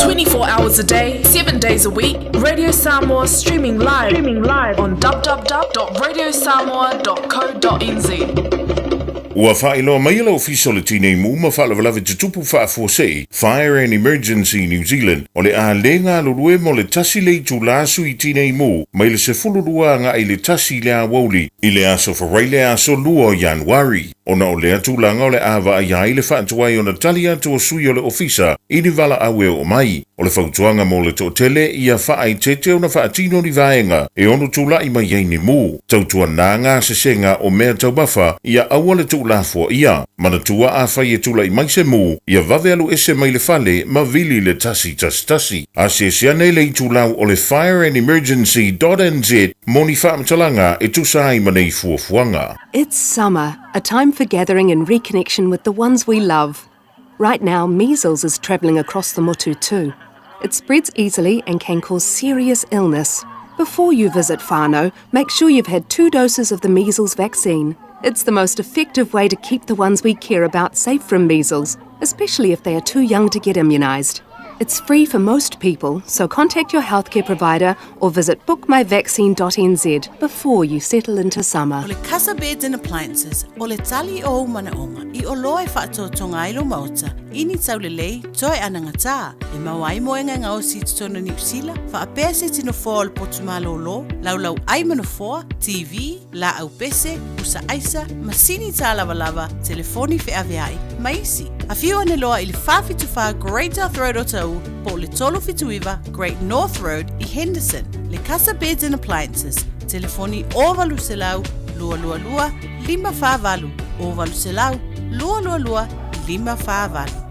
24 hours a day, 7 days a week, Radio Samoa streaming live, streaming live on www.radiosamoa.co.nz. Ua faailoa mai e le Ofisa o le Tinei Mu ma Faalavelave Tutupu Faafuasei, Fire and Emergency New Zealand, o le a le galulue mo le tasi le itula sui tinei mu mai le 12 agai i le 1 i le aoauli i le aso Faraile aso 2 o Ianuari. Ona o lea tulaga o le a vaaia ai le faatuai ona tali atu o sui o le ofisa i ni valaau e oo mai. O le fautuaga mo le toatele, ia faaeteete ona faatino ni vaega e ono tulai mai ai ni mu. Tautuana gasesega o mea taumafa ia aua le tuulafoaia. Manatua afai e tulai mai se mu, ia vave alu ese mai le fale ma vili le 111. Asiasi ane i le itulau o le fireandemergency.nz mo ni faamatalaga e tusa ai ma nei fuafuaga. It's summer, a time for gathering and reconnection with the ones we love. Right now, measles is travelling across the motu too. It spreads easily and can cause serious illness. Before you visit whānau, make sure you've had two doses of the measles vaccine. It's the most effective way to keep the ones we care about safe from measles, especially if they are too young to get immunised. It's free for most people, so contact your healthcare provider or visit bookmyvaccine.nz before you settle into summer. O le Casa Beds and Appliances, o le tali o ou manaoga, i oloa e faatotoga ai lou maota, i ni taulelei, toe anagatā, e maua ai moega e gaosi i totonu o Niu Sila, faapea se tino foa o le potu malōlō, laulau ai ma nofoa, TV, laau pese, pusa aisa, masini tālavalava, telefoni feaveai, ma isi. Afio ane loa i le 474 Great South Road Otahuhu po o le 379 Great North Road i Henderson. Le Casa Beds and Appliances, telefoni 0800 222 548, 0800 222 548.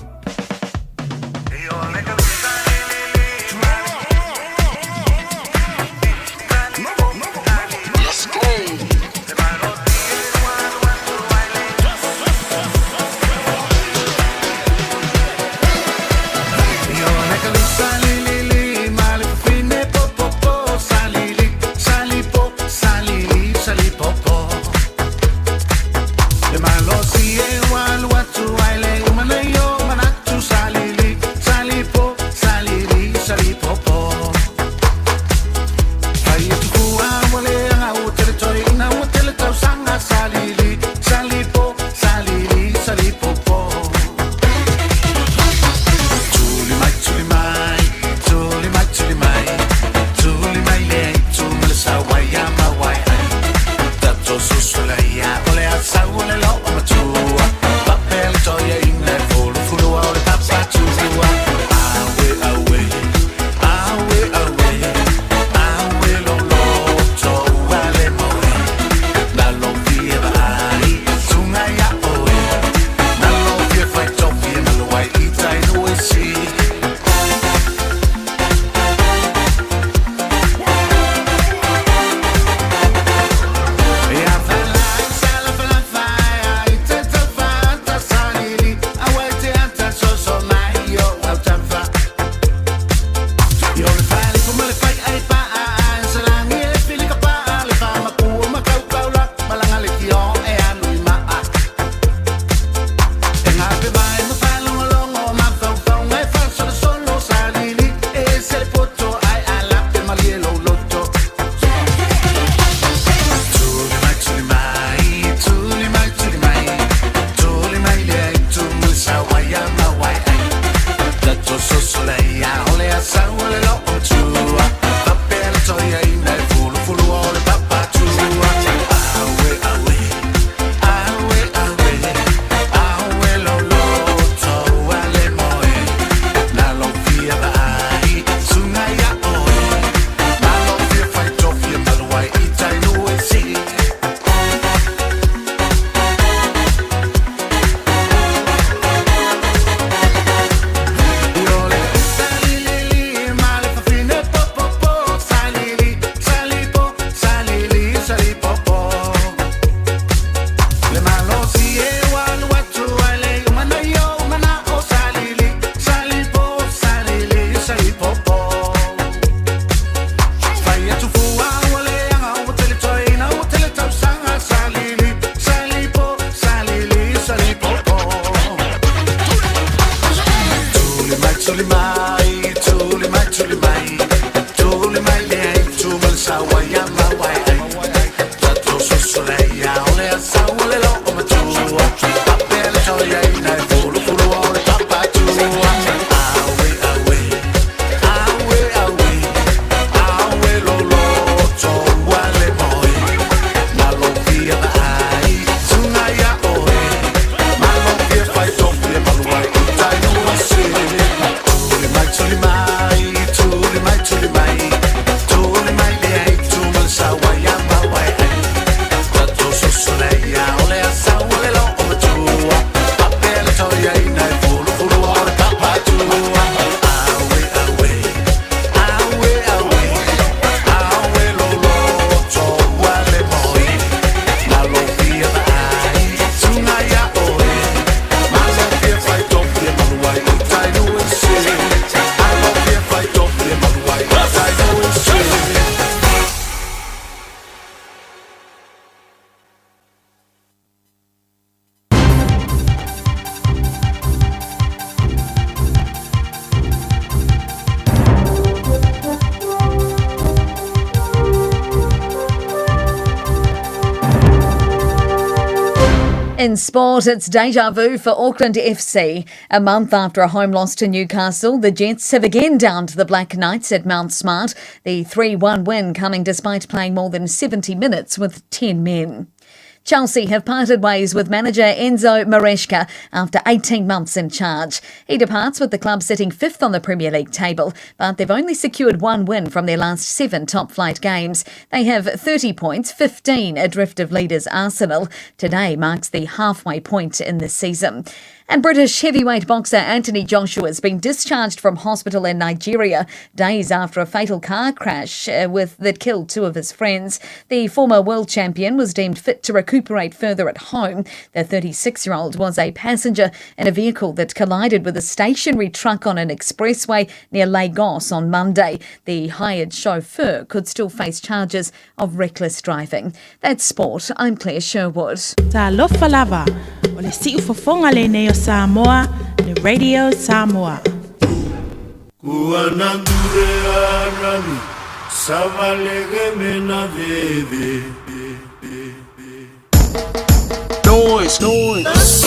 In sport, it's deja vu for Auckland FC. A month after a home loss to Newcastle, the Jets have again downed the Black Knights at Mount Smart. The 3-1 win coming despite playing more than 70 minutes with 10 men. Chelsea have parted ways with manager Enzo Maresca after 18 months in charge. He departs with the club sitting fifth on the Premier League table, but they've only secured one win from their last 7 top-flight games. They have 30 points, 15 adrift of leaders Arsenal. Today marks the halfway point in the season. And British heavyweight boxer Anthony Joshua has been discharged from hospital in Nigeria days after a fatal car crash that killed 2 of his friends. The former world champion was deemed fit to recuperate further at home. The 36-year-old was a passenger in a vehicle that collided with a stationary truck on an expressway near Lagos on Monday. The hired chauffeur could still face charges of reckless driving. That's sport. I'm Claire Sherwood. Talofa lava, o le siufofoga lenei o Samoa, le Radio Samoa. Noise, noise.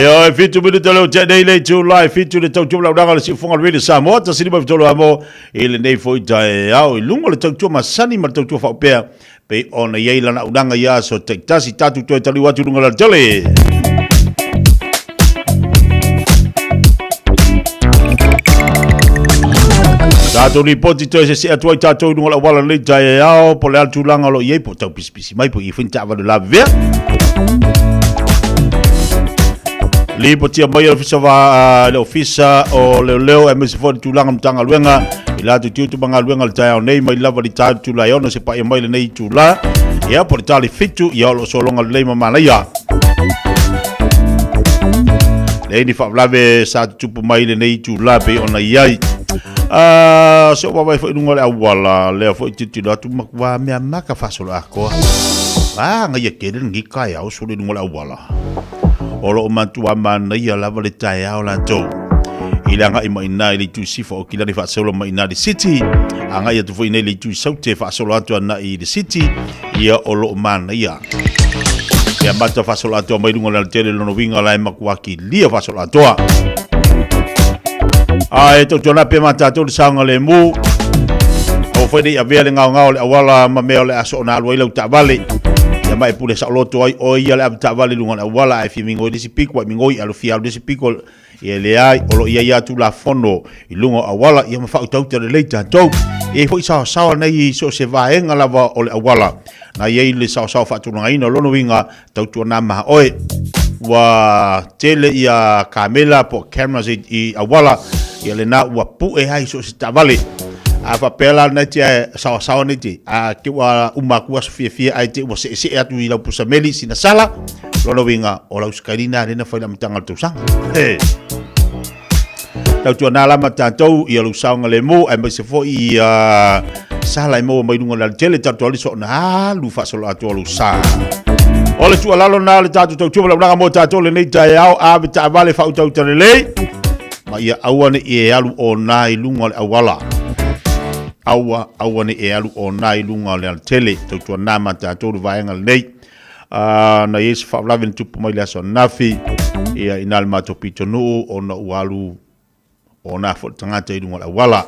Ioe, 7 minute leo te nei le itulā e 7 le tautua launaga o le siufoga o le Radio Samoa, 153 amo i lenei foi taeao i luga o le tautua masani ma le tautua faaupea pei ona i ai lana aunaga i aso taitasi tatou toe taliu atu i luga o le alatele. Tatou lipoti toe sese atu ai tatou i luga o le auala lenei taeao po o le a le tulaga o lo o i ai po o tau pisipisi mai po o i ai foi ni taavale lavevea. Lipotia mai e le Ofisa va le Ofisa o Leoleo aemaise foi le tulaga o Matagaluega i latou tiute ma galuega le taeao nei mai lava i le taeao itula e 6 se paia mai lenei itula. Ia po o le tali 7 ia o lo o sologa lelei ma manaia. Leai ni faalavelave sa tutupu mai lenei itula pei ona i ai. Ah, se o vaavaai foi i luga o le auala, lea foi tilotilo atu matua mea maka faasolo atoa. Ah, gaia tele lenei taeao solo i luga o le auala. O lo o matua manaia lava le taeao latou. I le agai mai ina i le itu sifo o Kilani faasolo mai ina i le city, agai atu foi nei i le itu saute faasolo atu anai i le city, ia o lo o manaia. Ia mata faasolo atoa mai luga o le alatele lona uiga la e matua kilia faasolo atoa. Ae tautuana pea ma tatou le saogalemu. Aua foi ne i avea le gaogao o le auala ma mea o le a soona alu ai lau taavale. Ia ma e pule saoloto ai oe ia le ave taavale i luga o le auala ae fia migoi le isi piko ae migoi alu fia alu le isi piko ia leai o lo o i ai lava Tulafono i luga o auala ia ma faautauta lelei tatou. E i ai foi saosaoa nei i so o se vaega lava o le auala na i ai le saosaoa faatulagaina o lona uiga tautuana ma oe. Ua tele ia kamela po o cameras i, i auala ia lena ua pue ai so o se taavale. A faapea la lena e te saosaoa nei te, a te ua uma atu aso fiafia ae te ua seesee atu i lau pusameli sina sala, lona uiga o lau sikaili lena lea na fai i le amataga o le tausaga. He. Tautuana la ma tatou ia lou saogalemu aemaise foi ia sala e maua mai luga o le alatele tatou ali soona alu faasolo atoa lou sa. O le tuualalo na o le tatou tautua ma launaga mo tatou lenei taeao ave taavale faautauta lelei ma ia aua ne i e alu ona i luga o le auala. Aua, aua ne i e alu ona i luga o le alatele. Tautuana ma tatou le vaega lenei. Na i ai se faalavelave na tupu mai le aso ananafi ia ina le matou pitonuu ona ua alu o na foi le tagata i luga o le auala.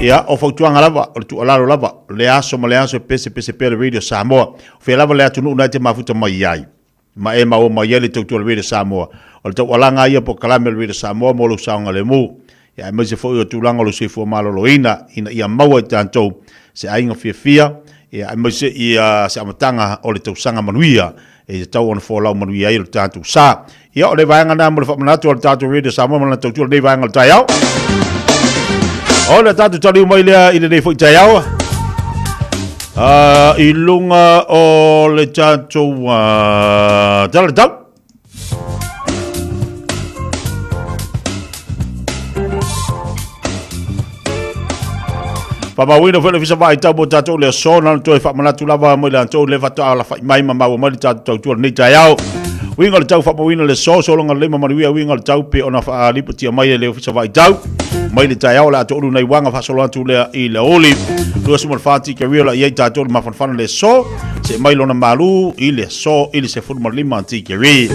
Ia, o fautuaga lava, o le tuualalo lava, o le aso ma le aso e pesepese pea le Radio Samoa. O fea lava le atunuu na e te mafuta mai ai, ma e maua mai ai le tautua a le Radio Samoa. O le taualaga ia polokalame a le Radio Samoa mo lou saogalemu. Ia, aemaise foi o tulaga o le soifua maloloina ina ia maua e tatou se aiga fiafia, ia, aemaise ia se amataga o le tausaga manuia e tatau ona folau manuia ai lo tatou sa. Ia, o le vaega lena mo le faamanatu a le tatou Radio Samoa ma lana tautua lenei vaega o le taeao. O le tatou taliu mai lea i lenei foi taeao. I luga o le tatou tala le tau. Faamauina foi le Ofisa Vaai Tau mo tatou le aso, na ona toe faamanatu lava mo i latou le faatoa alafai mai ma maua mai le tatou tautua lenei taeao. Uiga o le tau faamauina le aso, sologa lelei ma manuia uiga o le tau pe ona faalipotia mai e le Ofisa Vaai Tau. Mai le taeao o le a toulu nai uaga faasolo atu lea i le aoauli. 24 tikeri o le a i ai tatou le mafanafana le aso. Se mai lona malu i le aso i le 15 tikeri.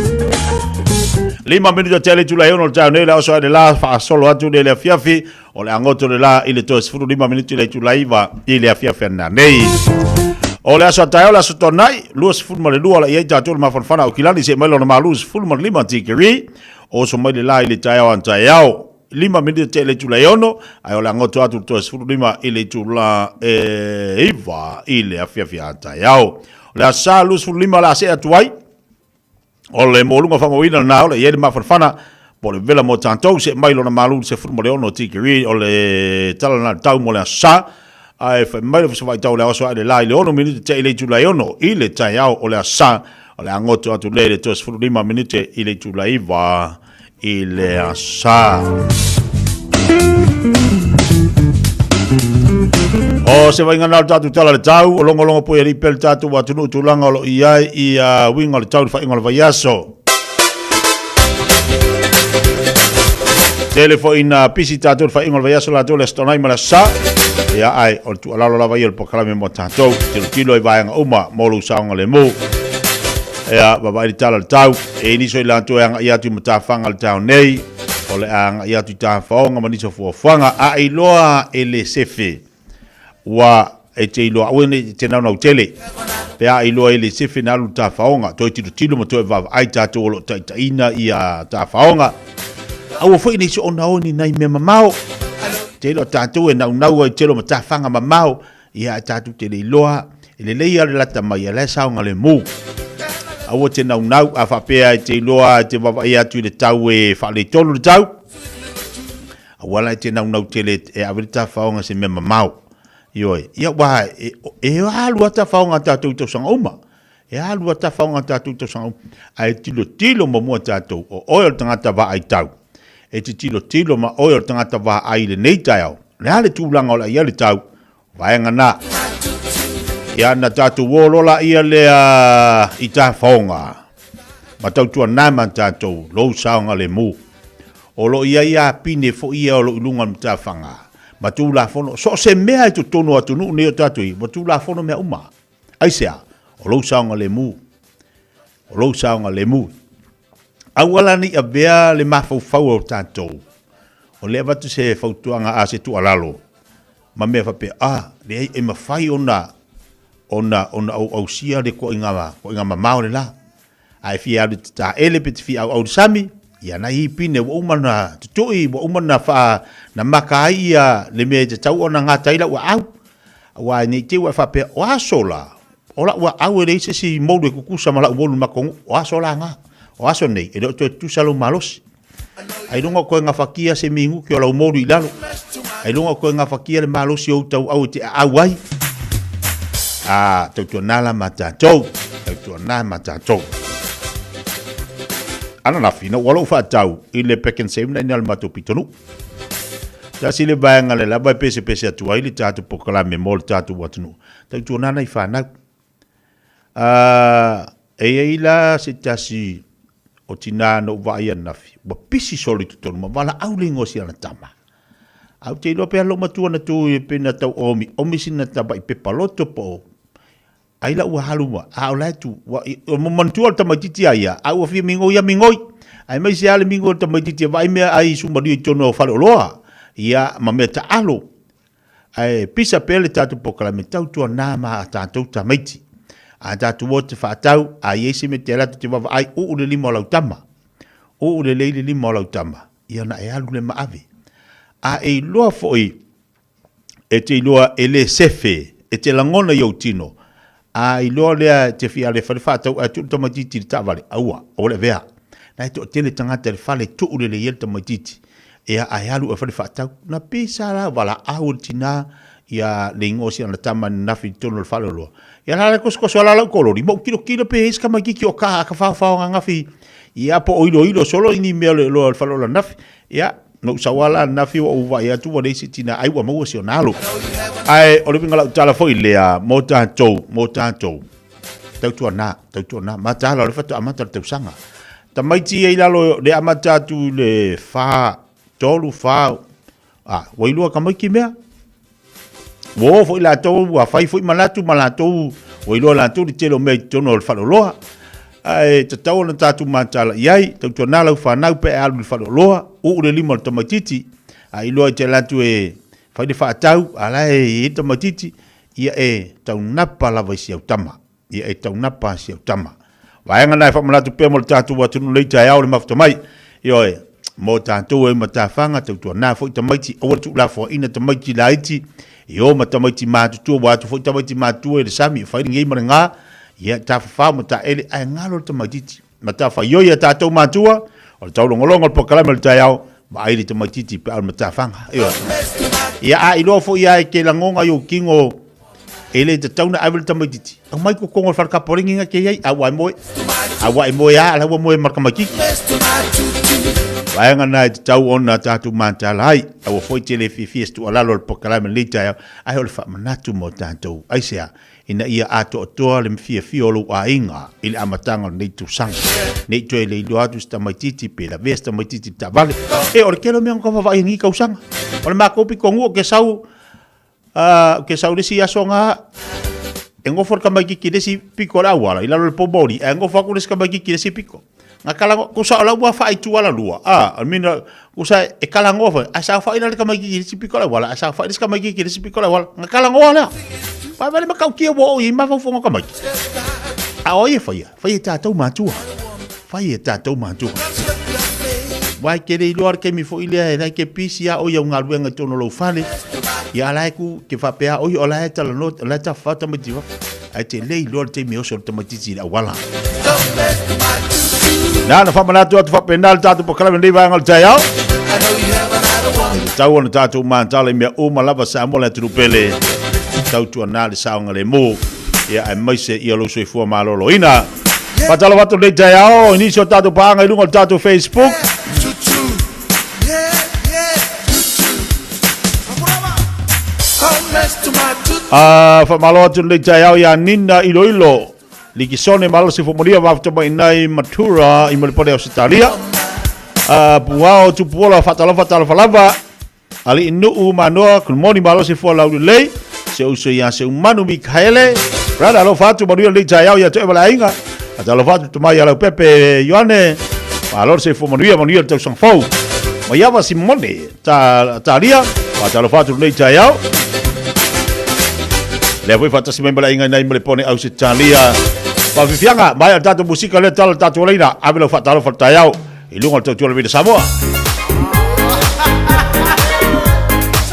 5 minuta tele itula e 6 o le taeao nei le oso ai le la faasolo atu le le afiafi o le agoto le la i le toe 15 minuti le itula 9 i le afiafi ananei. O le aso a taeao le aso Toonai 22 la i ai tatou le mafanafana o Kilani se mai lona malu 15 tikeri. Oso mai le la i le taeao a taeao. 5 minute te le itula e 6, ae o le agoto atu le toe 15 i le itula e 9 i le afiafi a taeao. O le aso Sa 25 o le a see atu ai, o le moluga faamauina lena o le i ai le mafanafana po o le vela mo tatou see mai lona malu i le 16 tikeri o le tala lena le tau mo le aso Sa. Ae fai mai le Ofisa Vaitau o le aoso ae le la i le 6 minute te i le itula e 6 i le taeao o le aso Sa. O le agoto atu lea i le toe 15 minute i le itula 9 i le asa. O se vainga na o le tatou tala le tau, o longolongo pui alii pea le tatou atunuu tulaga o lo i ai i uiga o le tau i le faaiuga o le vaiaso. Tele foi ina pisi tatou i le faaiuga o le vaiaso latou le Aso Toonai ma le Aso Sa. Ia ai, o le tuualalo lava ia o le polokalame mo tatou, tilotilo i vaega uma mo lou saogalemu. Ia, vaavaai le tala o le tau. E i nisi o i latou e agai atu i matafaga i le taeao nei, o le a agai atu i tafaoga ma nisi o fuafuaga. A e iloa e le sefe, ua e te iloa, aua ne i te naunau tele. Pe a iloa e le sefe na alu i tafaoga, toe tilotilo ma toe vaavaai tatou o lo o taitaiina ia tafaoga. Aua foi ne i soona o ni nai mea mamao. Te iloa tatou e naunau ai tele o matafaga mamao, Ia ae tatou te le iloa, e lelei lava le lata mai, a o la e saogalemu. Aua te naunau, a faapea e te iloa e te vaavaai atu i le tau e faaletonu le tau, aua la e te naunau tele e ave le tafaoga i se mea mamao. Ioe, ia aua e, e alu lava tafaoga a tatou i tausaga uma. E alu lava tafaoga a tatou i tausaga uma. Ae tilotilo muamua tatou, o oe o le tagata vaai tau. E te tilotilo ma oe o le tagata vaai i lenei taeao. O le a le tulaga o le a i ai le tau, vaega na. Ia na tatou o loa laia lea i tafaoga ma tautuana ma tatou lou saogalemu. O lo o i ai apine foi ia o lo o i luga o le matafaga ma Tulafono. So o se mea i totonu o atunuu nei o tatou i, ua Tulafono mea uma. Aisea? O lou saogalemu. O lou saogalemu. Aua la ne i avea le mafaufau o tatou, o lea e avatu se fautuaga a se tuualalo ma mea faapea, a, leai, e mafai ona, ona, ona ou ausia le toaiga, toaiga mamao le la. A e fia alu i te taele pe te fia auau i le sami, ia na i pine ua uma ona tutui, ua uma ona faa, na maka ai ia le mea e tatau ona gata ai lau aau. Aua ne i te i ua e faapea, o aso la, o la'u aau e leai se isi moulu e tutusa ma la'u moulu i le matou nuu. O aso la na. O aso nei, e le o toe tutusa lou malosi. Ailoga o toe gafatia se minute o lau moulu i lalo. Ailoga o toe gafatia le malosi o ou tauau e te aau ai. A, tautuana la ma tatou. Tautuana ma tatou. Ananafi, na ua lou faatau i le Pak'nSave na ina le matou pitonuu. Tasi le vaega le lava e pesepese atu ai le tatou polokalame mo le tatou atunuu. Tautuana nai fanau. A, e i ai la se tasi o tinā na ou vaai ananafi, ua pisi solo i totonu ma valaau le igoa o si ana tama. Ae ou te iloa pea lou matua na tu pe na tau omi omi sina tamai pepa loto po o ai la ua alu ma, a o la e tu, ua, o mo manatua le tamaitiiti a ia, a ua fia migoi ia migoi. Aemaise lava le migoi o le tamaitiiti e vaai mea ai sumaria i totonu o faleoloa, ia, ma mea taalo. Ae pisa pea le tatou polokalame tautuana ma a tatou tamaiti. A tatou o te faatau, a i ai se mea te alu atu te vaavaai, uu le lima o lau tama. Uu lelei le lima o lau tama, ia ona e alu lea ma ave. A e iloa foi, e te iloa e le sefe, e te lagona i ou tino, A iloa lea e te fia alu e fai le faatau ae tuu le tamaitiiti i le taavale, aua, aua le avea. Na e toatele tagata i le fale e tuu lelei ai le tamaitiiti, ea ae alu e fai le faatau. Na pisa la valaau e le tina ia le igoa o si ana tama ananafi i totonu o le faleoloa. Ia la le kosokoso ala lau kololi, ma ou tilotilo pe i ai se tamaitiiti o ka ka faofao ananafi, ia po o iloilo solo i ni mea o le oloa o le faleoloa ananafi. Ia, na ou sau lava la ananafi ua ou vaai atu ua leai se tina ai ua maua si ona alo. Ae o le uiga o lau tala foi lea mo tatou, mo tatou, tautuana, tautuana, mataala o lea faatoa amata le tausaga. Tamaiti ia i lalo, le amata atu i le 4, 3, 4, a, ua iloa tamaiti mea. Ua o foi latou, ua fai foi manatu ma latou, ua iloa latou le tele o mea i totonu o le faleoloa. Ae tatau ona tatou mataala i ai, tautuana lau fanau pe a alu i le faleoloa, uu le lima o le tamaitiiti, a iloa e te alu atu e fai le faatau, a la e i ai le tamaitiiti, ia e taunapa lava i si au tama. Ia e taunapa si au tama. Vaega na e faamanatu pea mo le tatou atunuu nei taeao le mafuta mai. Ioe, mo tatou e matafaga, tautuana foi tamaiti, aua le tuulafoaina tamaiti laiti, e o ma tamaiti matutua, ua atu foi tamaiti matutua i le sami, e fai lenei ma le ga, ia tafafao ma taele, ae galo le tamaitiiti. Matafaioi a tatou matua, o le taulogologo o le polokalame o le taeao, vaai le tamaitiiti pe a o le matafaga. Ioe. Ia a iloa foi lava e te lagona i ou tino e le tatau ona ave le tamaitiiti, aumai totonu o le fale tapoleni na te i ai, a ua e moe. A ua e moe lava, la ua moe ma le tamaitiiti. Vaega na e tatau ona tatou mataala ai, aua foi te le fiafia se tuualalo o le polokalame i lenei taeao, ae o le faamanatu mo tatou. Aisea? Ina ia atoatoa le fiafia o lou aiga i le amataga o lenei tausaga. Ne i toe leiloa atu se tamaitiiti pe lavea se tamaitiiti i le taavale. E, o le tele o mea na tau vaavaai i lenei tausaga. O le matou pitonuu ou te sau, ou te sau i le isi aso na, E gofo le tamaititi i le isi pito o le auala i lalo o le poumoli, ae gofo atu le isi tamaititi i le isi pito. Na talanoa, tusa o la ua faaitu ala lua, a, o le mina, tusa e talanoa foi, ae saofai la le tamaititi i le isi pito o le auala, ae saofai le isi tamaititi i le isi pito o le auala. Na talanoa lea. Vaai le matautia ua oo i ai mafaufauga o tamaiti. A o ai e faia? Fai e tatou matua. Fai e tatou matua. Aua e te le iloa le taimi foi lea e la e te pisi a oi au galuega i totonu o lou fale. Ia a la e ku te faapea oi o la e talanoa, o la e tafafao tamaiti i fafo. Ae te le iloa le taimi e oso le tamaitiiti i le auala. Na na faamanatu atu faapena le tatou polokalame i lenei vaega o le taeao. E tatau ona tatou mataala i mea uma lava Samoa le atunuu pele. Tautuana le saogalemu. Ia aemaise ia lou soifua maloloina. Faatalofa atu lenei taeao i nisi o tatou paaga i luga o le tatou Facebook. Ah, faamalo atu lenei taeao ia Nina Iloilo, Likisone Malosi Fomolia, Vafata mai inai Matura i Molepole Ausetalia. Ah, Puao Tupuola, faatalofa talofa lava. Alii Nuu Manoa, good morning malosi fua laulelei. Se uso ia Seumanu Mikaele. Brother, alofa atu manuia lenei taeao ia te oe ma le aiga. Atalofa atu tamai ia Leaupepe Ioane. Malo le soifua manuia, manuia le tausaga fou. Maiava Simone, ta, talia. Faatalofa atu lenei taeao. Lea foi faatasi mai ma le aiga inai ma le pone Ausetalia. Faafiafiaga, maea le tatou musika lea tala le tatou laina. Ave lau faatalofa le taeao. I luga o le tautua le Samoa.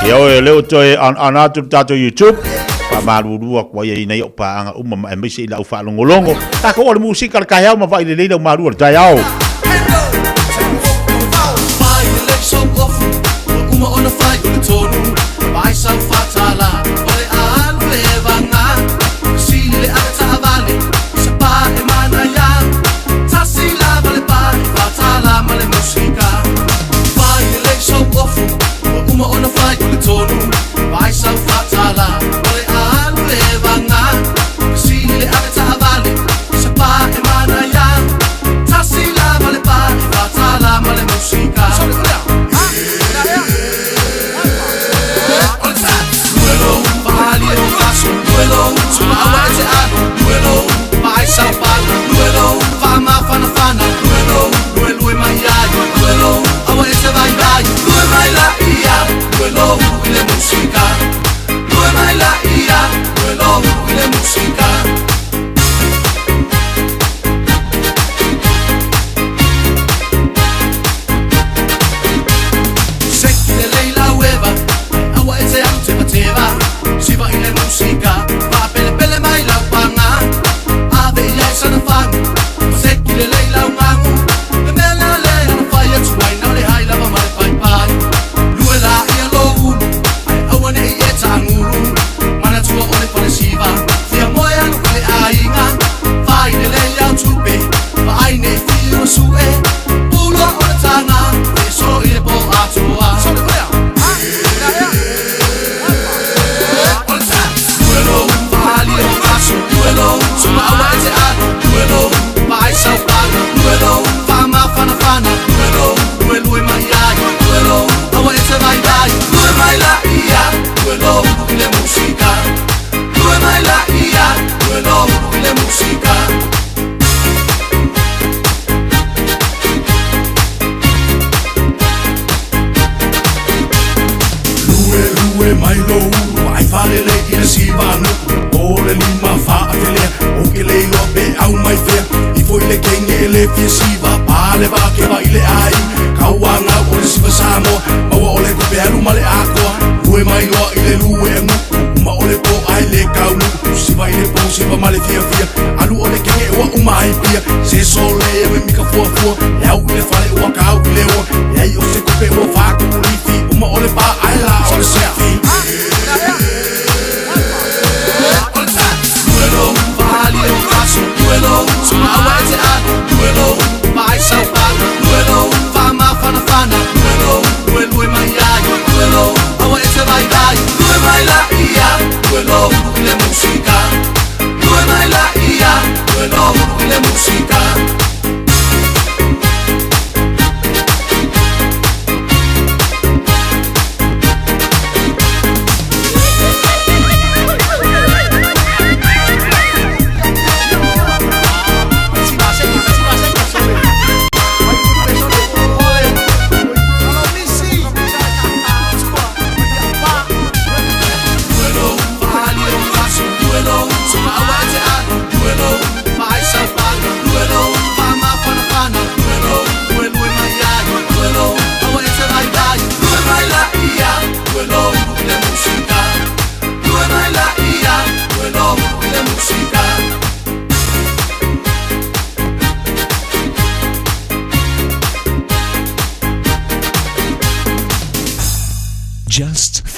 Ia oe, lea ua toe on atu le tatou YouTube. Faamalulu atu ai i nei au paaga uma ma aemaise i lau faalogologo. Tatou o le musika le taeao ma vaai lelei lau malua le taeao.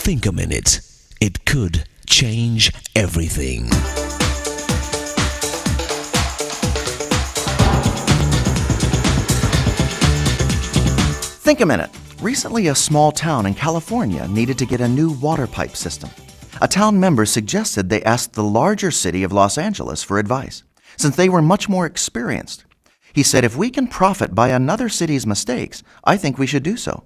Think a minute. It could change everything. Think a minute. Recently, a small town in California needed to get a new water pipe system. A town member suggested they ask the larger city of Los Angeles for advice, since they were much more experienced. He said, If we can profit by another city's mistakes, I think we should do so.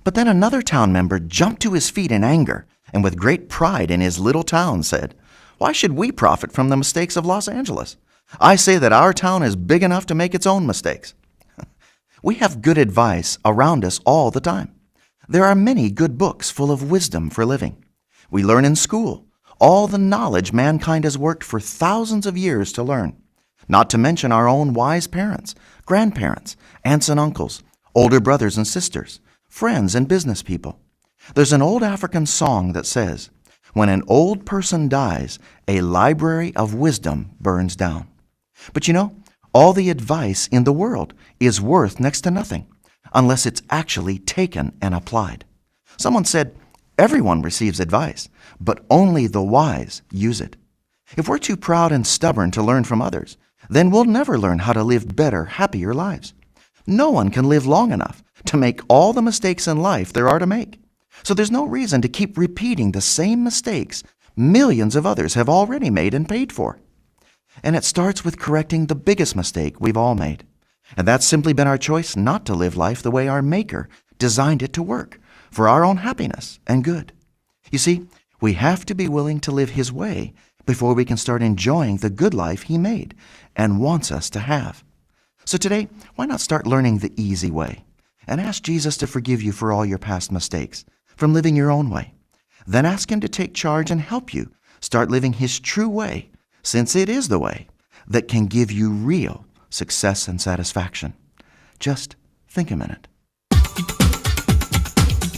But then another town member jumped to his feet in anger and, with great pride in his little town, said, Why should we profit from the mistakes of Los Angeles? I say that our town is big enough to make its own mistakes. We have good advice around us all the time. There are many good books full of wisdom for living. We learn in school all the knowledge mankind has worked for thousands of years to learn, not to mention our own wise parents, grandparents, aunts and uncles, older brothers and sisters, friends and business people. There's an old African song that says, When an old person dies, a library of wisdom burns down. But you know, all the advice in the world is worth next to nothing unless it's actually taken and applied. Someone said, Everyone receives advice, but only the wise use it. If we're too proud and stubborn to learn from others, then we'll never learn how to live better, happier lives. No one can live long enough to make all the mistakes in life there are to make. So there's no reason to keep repeating the same mistakes millions of others have already made and paid for. And it starts with correcting the biggest mistake we've all made. And that's simply been our choice not to live life the way our Maker designed it to work for our own happiness and good. You see, we have to be willing to live His way before we can start enjoying the good life He made and wants us to have. So today, why not start learning the easy way and ask Jesus to forgive you for all your past mistakes from living your own way? Then ask Him to take charge and help you start living His true way, since it is the way that can give you real success and satisfaction. Just think a minute.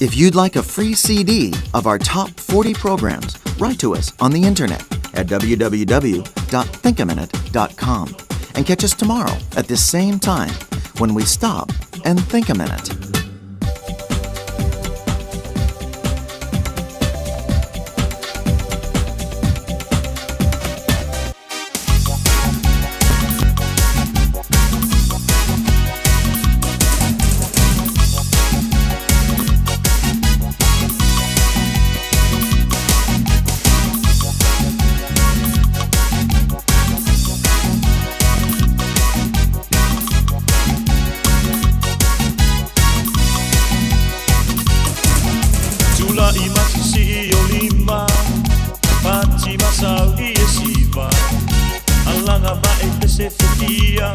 If you'd like a free CD of our top 40 programs, write to us on the internet at www.thinkaminute.com and catch us tomorrow at this same time when we stop and think a minute. Tulaʻi ma sisii o lima, Pati ma sauli e siva, Alaga ma e pese fetia,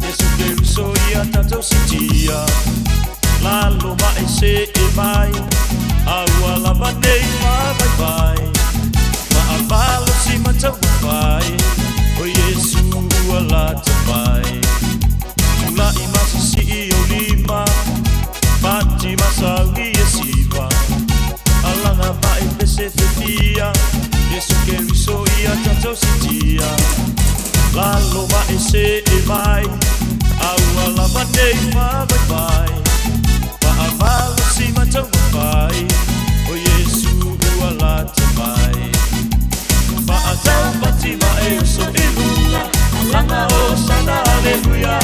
Iesu Keriso ia tatou sitia. Lalo ma e seʻe mai, A ua lava nei faavaivai, Faamalosi ma taumafai, O Iesu ua lata mai. Tulaʻi ma sisii o lima, Pati ma sauli e siva, Alaga ma e pese fetia, Iesu Keriso ia tatou sitia. Lalo ma e seʻe mai, A ua lava nei faavaivai, Faamalosi ma taumafai, O Iesu ua lata mai. Faataupati ma e uso i luga, Alaga hosana aleluia.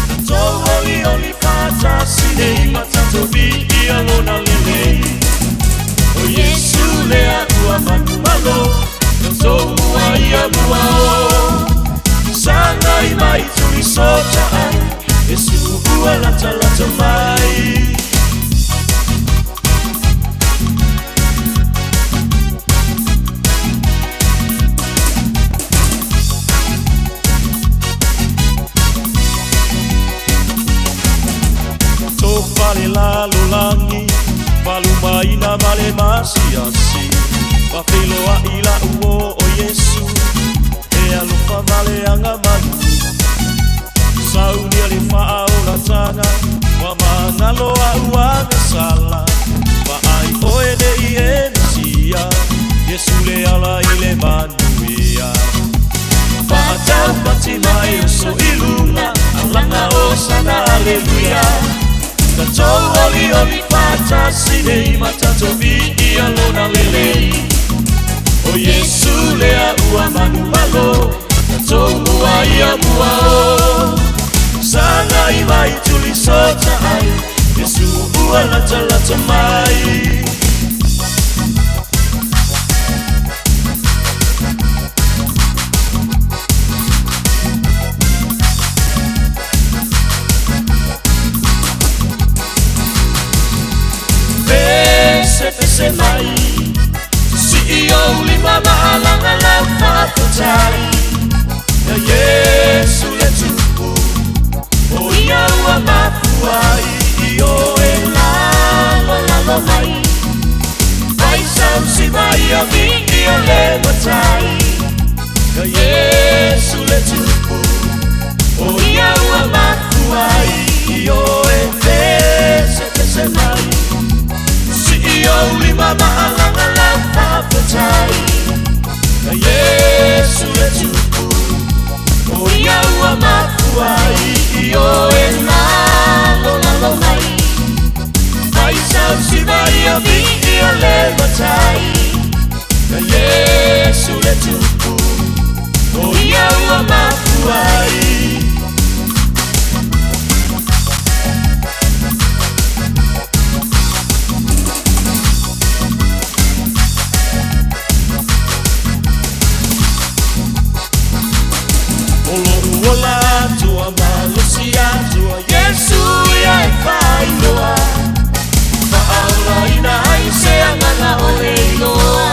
Tatou olioli faatasi nei ma tatou viia lona lelei. O Iesu lea ua manumalo, tatou mua ia mua o. Sagai mai tuli sota ai, Iesu ua latalata mai. Tofa le lalolagi, Faalumaina ma le masiasi, Faafeiloai la'u uō o Iesu, E alofa ma le agamalu. Saunia le faaolataga, Ua magalo a'u agasala, Vaai oe nei e Mesia, Iesu le ala i le manuia. Faataupati ma e uso i luga, Alaga hosana aleluia. Tatou olioli faatasi nei ma tatou viia. ia lona lelei. O Iesu lea ua manumalo, tatou mua ia mua o. Saga i mai tuli sota ai, Iesu ua latalata mai. Pese pese mai, sii ou lima ma alaga lau faafetai. Ia Iesu le tupu, o ia ua mafua ai i oe lalolalo mai. Fai sau si mai a viia le matai. Ia Iesu le tupu, o ia ua mafua ai i oe pese pese mai. Sii ou lima ma alaga lau faafetai. Ia Iesu le tupu, o ia ua mafua ai i oe lalolalo mai. Fai sau si mai a viia le matai. Ia Iesu le tupu, o ia ua mafua ai. O lo'u ola atua malosi atua, Iesu ia e faailoa. Faaolaina ai se agaga o le iloa.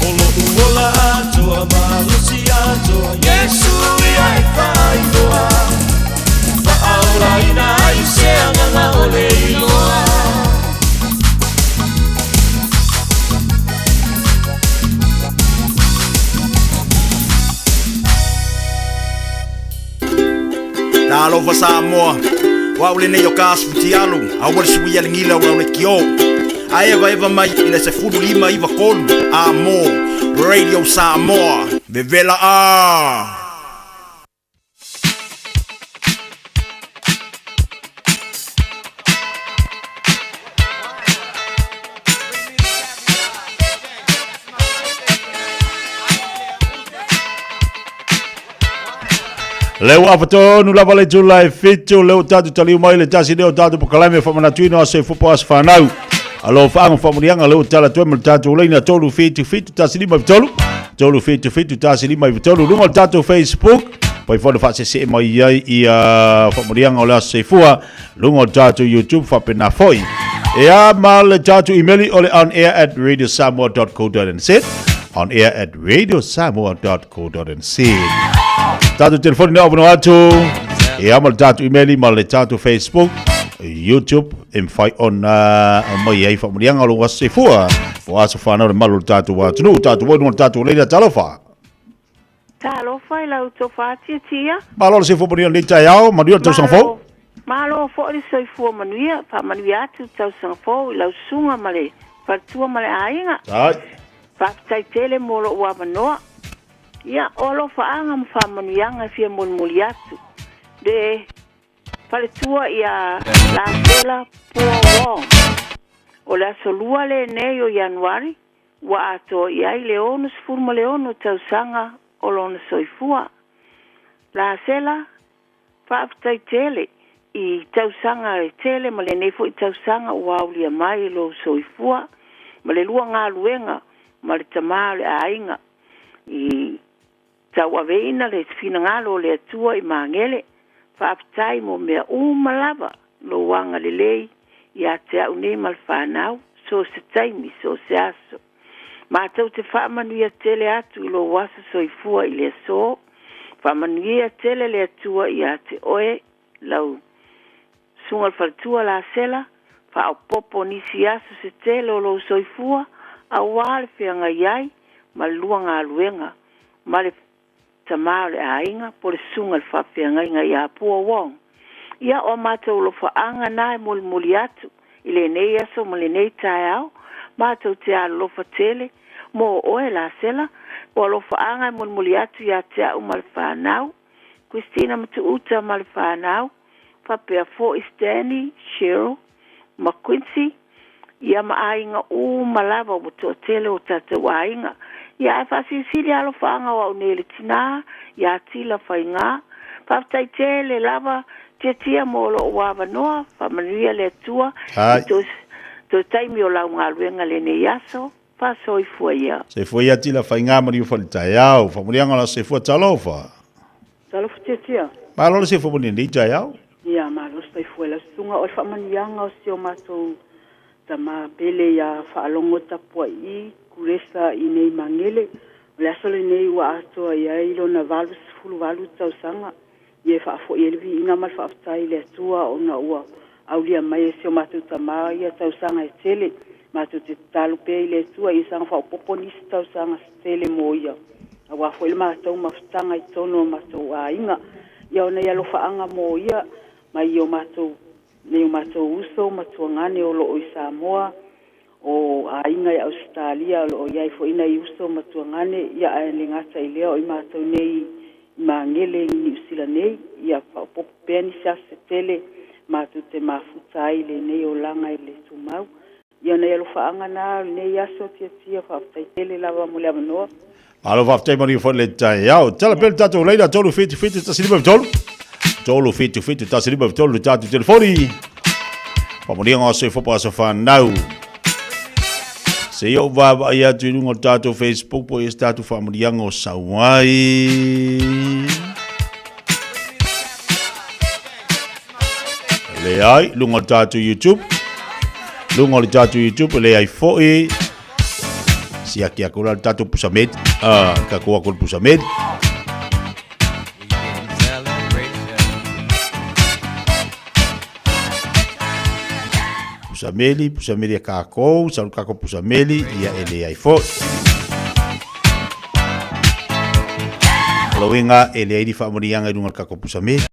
O lo'u ola atua malosi atua, Iesu ia e faailoa. Faaolaina ai se agaga o le iloa. Talofa Samoa, o au lenei o ka asufutialu, aua le suia le gila o lau lekiō. A eva mai i le 15 93 a mo Radio Samoa. Vevela a! Le ua afatonu lava le itula e 7, le ua tatou taliu mai le tasi lea o tatou polokalame faamanatuina o aso e fopo aso fanau. Alofaaga faamuniaga le ua tala atu ai ma le tatou laina 377 1593 377 1593 luga o le tatou Facebook. Pai foi le faasese mai ai ia faamuniaga o le aso soifua luga o le tatou YouTube faapena foi. Ia ma le tatou email o le onair@radiosamoa.co.nz onair@radiosamoa.co.nz. Tatou telefoni na avanoa atu. Ia ma le tatou email ma le tatou Facebook, YouTube e mafai ona aumai ai faamanuiaga o lou aso soifua. O aso fanau le malu o le tatou atunuu, tatou oi luga o le tatou leina talofa. Talofa i lau tofa tiatia. Malo le soifua manuia lenei taeao, manuia le tausaga fou. Malo foi le soifua manuia, faamanuia atu le tausaga fou i lau susuga ma le faletua ma le aiga. Ai. Faafetai tele mo lou avanoa. Ia, o alofaaga ma faamanuiaga e fia molimoli atu. Le faletua ia Lasela Pua Wong. O le aso 2 lenei o Ianuari, ua atoa i ai le 66 tausaga o lona soifua. Lasela, faafetai tele i tausaga e tele ma lenei foi tausaga ua aulia mai lou soifua ma le lua galuega ma le tamā o le aiga i tauaveina le finagalo o le Atua i Magele. Faafetai mo mea uma lava lou agalelei ia te au nei ma le fanau, so se taimi, so se aso. Matou te faamanuia tele atu i lou aso soifua i le aso. Faamanuia tele le Atua ia te oe, lau susuga le faletua Lasela, faaopoopo nisi aso se tele o lou soifua, auā le feagai ai ma le lua galuega ma le tamā o le aiga po o le susuga i le faafeagaiga ia Pua Wong. Ia, o a matou alofaaga na e molimoli atu i lenei aso ma lenei taeao, matou te alolofa tele mo oe Lasela. O alofaaga e molimoli atu ia te au ma le fanau, Christina Matuuta ma le fanau, faapea foi Stanley, Cheryl ma Quincy. Ia ma aiga uma lava ua toatele o tatou aiga. Ia ae faasilisili alofaaga o au nei le tinā ia Tila Faigā. Faafetai tele lava Tiatia mo lou avanoa, faamanuia le Atua i toe taimi o lau galuega lenei aso. Faasoifua ia. Soifua ia Tila Faigā ma Niufa i le taeao. Faamanuiaga o la soifua talofa. Talofa Tiatia. Malo le soifua mo lenei taeao. Ia malo soifua i lau susuga. O le faamanuiaga o si o matou tama pele ia Faalogo Tapua'i Kulesa i nei Magele. O le aso lenei ua atoa i ai lona 88 tausaga. Ia e faafoi ai le viiga ma le faafetai i le Atua ona ua aulia mai e si o matou tama ia tausaga e tele. Matou te tatalo pea i le Atua ia saga faaopoopo nisi tausaga se tele mo ia, aua foi le matou mafutaga i totonu o matou aiga. Ia ona i alofaaga mo ia mai o matou nei o matou uso ma tuagane o lo o i Samoa, o aiga i Ausetalia o lo o i ai foi nai uso ma tuagane, ia ae le gata i lea o i matou nei i Magele i Niu Sila nei, ia faaopoopo pea nisi aso se tele matou te mafuta ai i lenei olaga e le tumau. Ia nai alofaaga na o lenei aso Tiatia, faafetai tele lava mo le avanoa. Malo faafetai manuia foi le taeao. Tala pea le tatou laina 3 7 7 1 5 3. 3 7 7 1 5 3 le tatou telefoni. Faamanuiaga o soifua po aso fanau. Se i ou vaavaai atu i luga o le tatou Facebook po i se tatou faamanuiaga o sau ai. Leai, luga o le tatou YouTube. Luga o le tatou YouTube, leai foi. Siaki aku la le tatou pusamedi. Ah, ka ko aku le pusamedi. Pusameli, pusameli a kākou, salu kākou pusameli, ia e leai foi. O lauinga e leai ni whaamanianga i runga le kākou pusameli.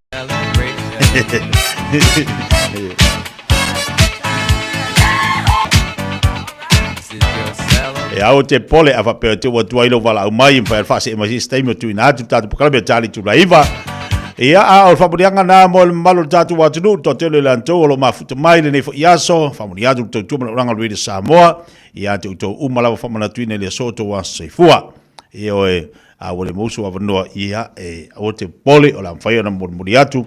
E ao te pole a whapea te ua tuai lo wala au mai, mwhai alwha se e mai se taimi o tuina atu tātou pakalame o tāli tula iwa. Ia a o le whamunianga nā mo le malo le tātou atunu, to tele le antou o lo mafuta mai le nei fo iaso, whamuni atu le tautua mana uranga lui le Samoa, ia te utou uma lava whamanatuina i le aso o tō aso soifua. Ia oe, a ua le mousu avanoa ia e o te pole o la mwhai ona mulimuli atu,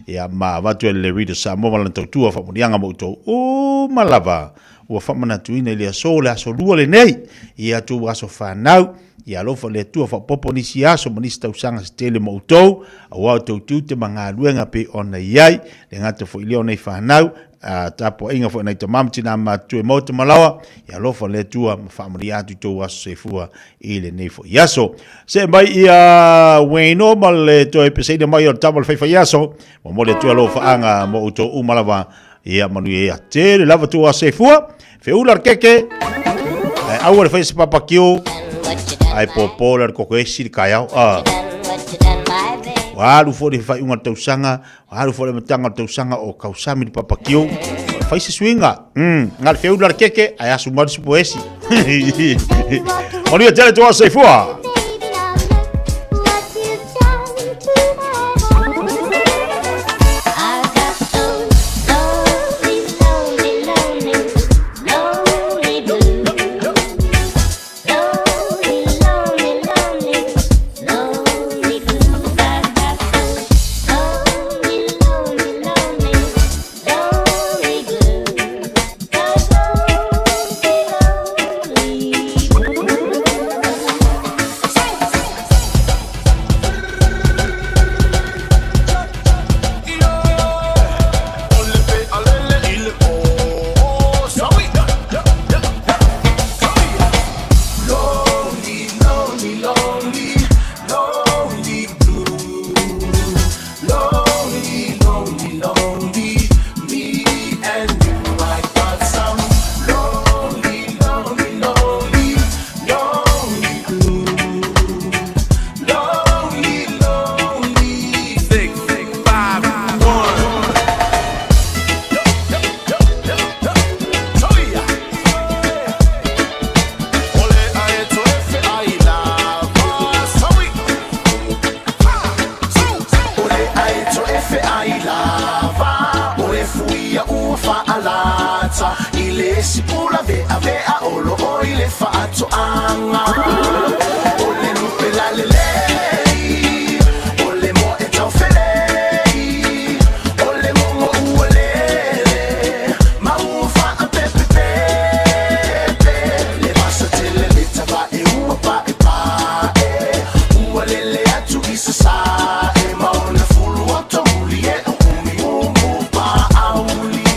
Ia, ma avatu e le Reader Samoa ma lana tautua faamuniaga mo outou uma lava ua faamanatuina i le aso, le aso lua lenei, i atu aso fanau, ia alofa le Atua faaopoopo nisi aso ma nisi tausaga se tele mo outou, aua o outou tiute ma galuega pei ona i ai, le gata foi lea o nei fanau, a tapuaiga foi nai tama ma tina matutua i maota ma laoa, ia alofa le Atua ma faamanuia atu i tou aso soifua i lenei foi aso. Se mai ia Wayno ma le toe peseina mai o le tama o le faifai aso, momoli atu alofaaga mo outou uma lava, ia manuia ia tele lava tou aso soifua, feula le keke, ae aua le fai se papakio, ae pōpō le koko esi le kaeao. Ah. Ua alu foi le faaiuga o le tausaga, ua alu foi le amataga o le tausaga o kausami le papakio, fai se suiga. Nga le feula le keke, ae asu mai le supo esi. Manuia tele tou aso soifua. faatoaga O le lupe lalelei O le moa e taufelei O le mogo ua lele Ma ua faapepepepe Le vasa tele le tavae ua paepae Ua lele atu i sasae Ma ona fulu oto muli e o umuiumu paauli.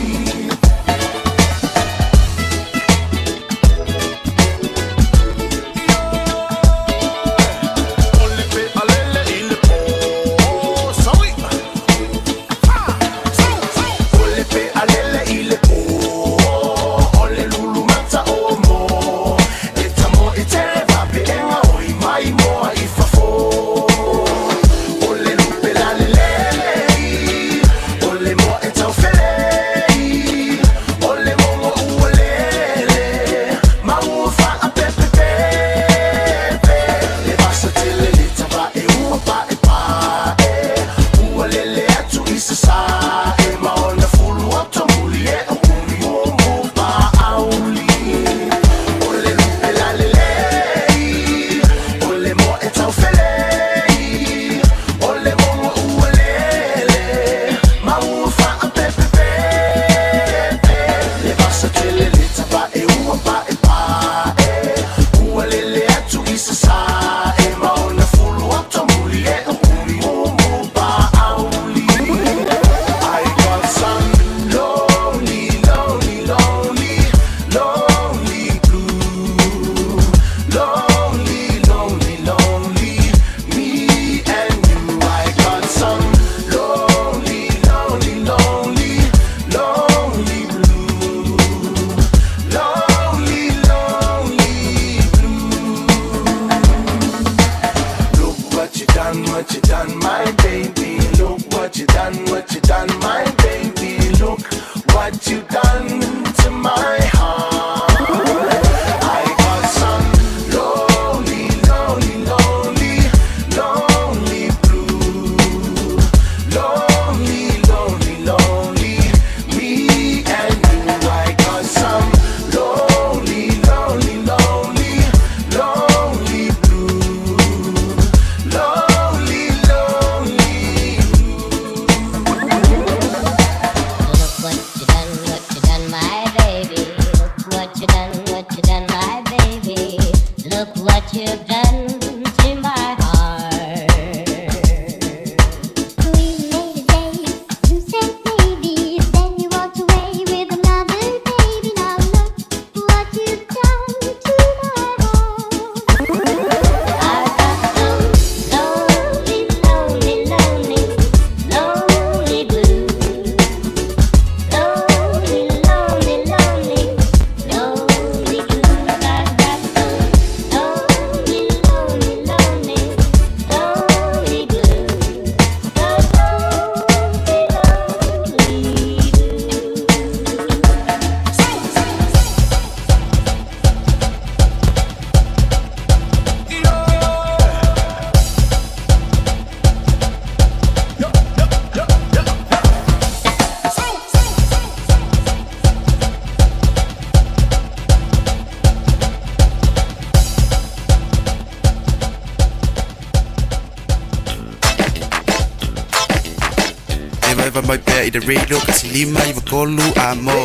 Evaeva mai pea i le radio kasi 5 9 3 amo.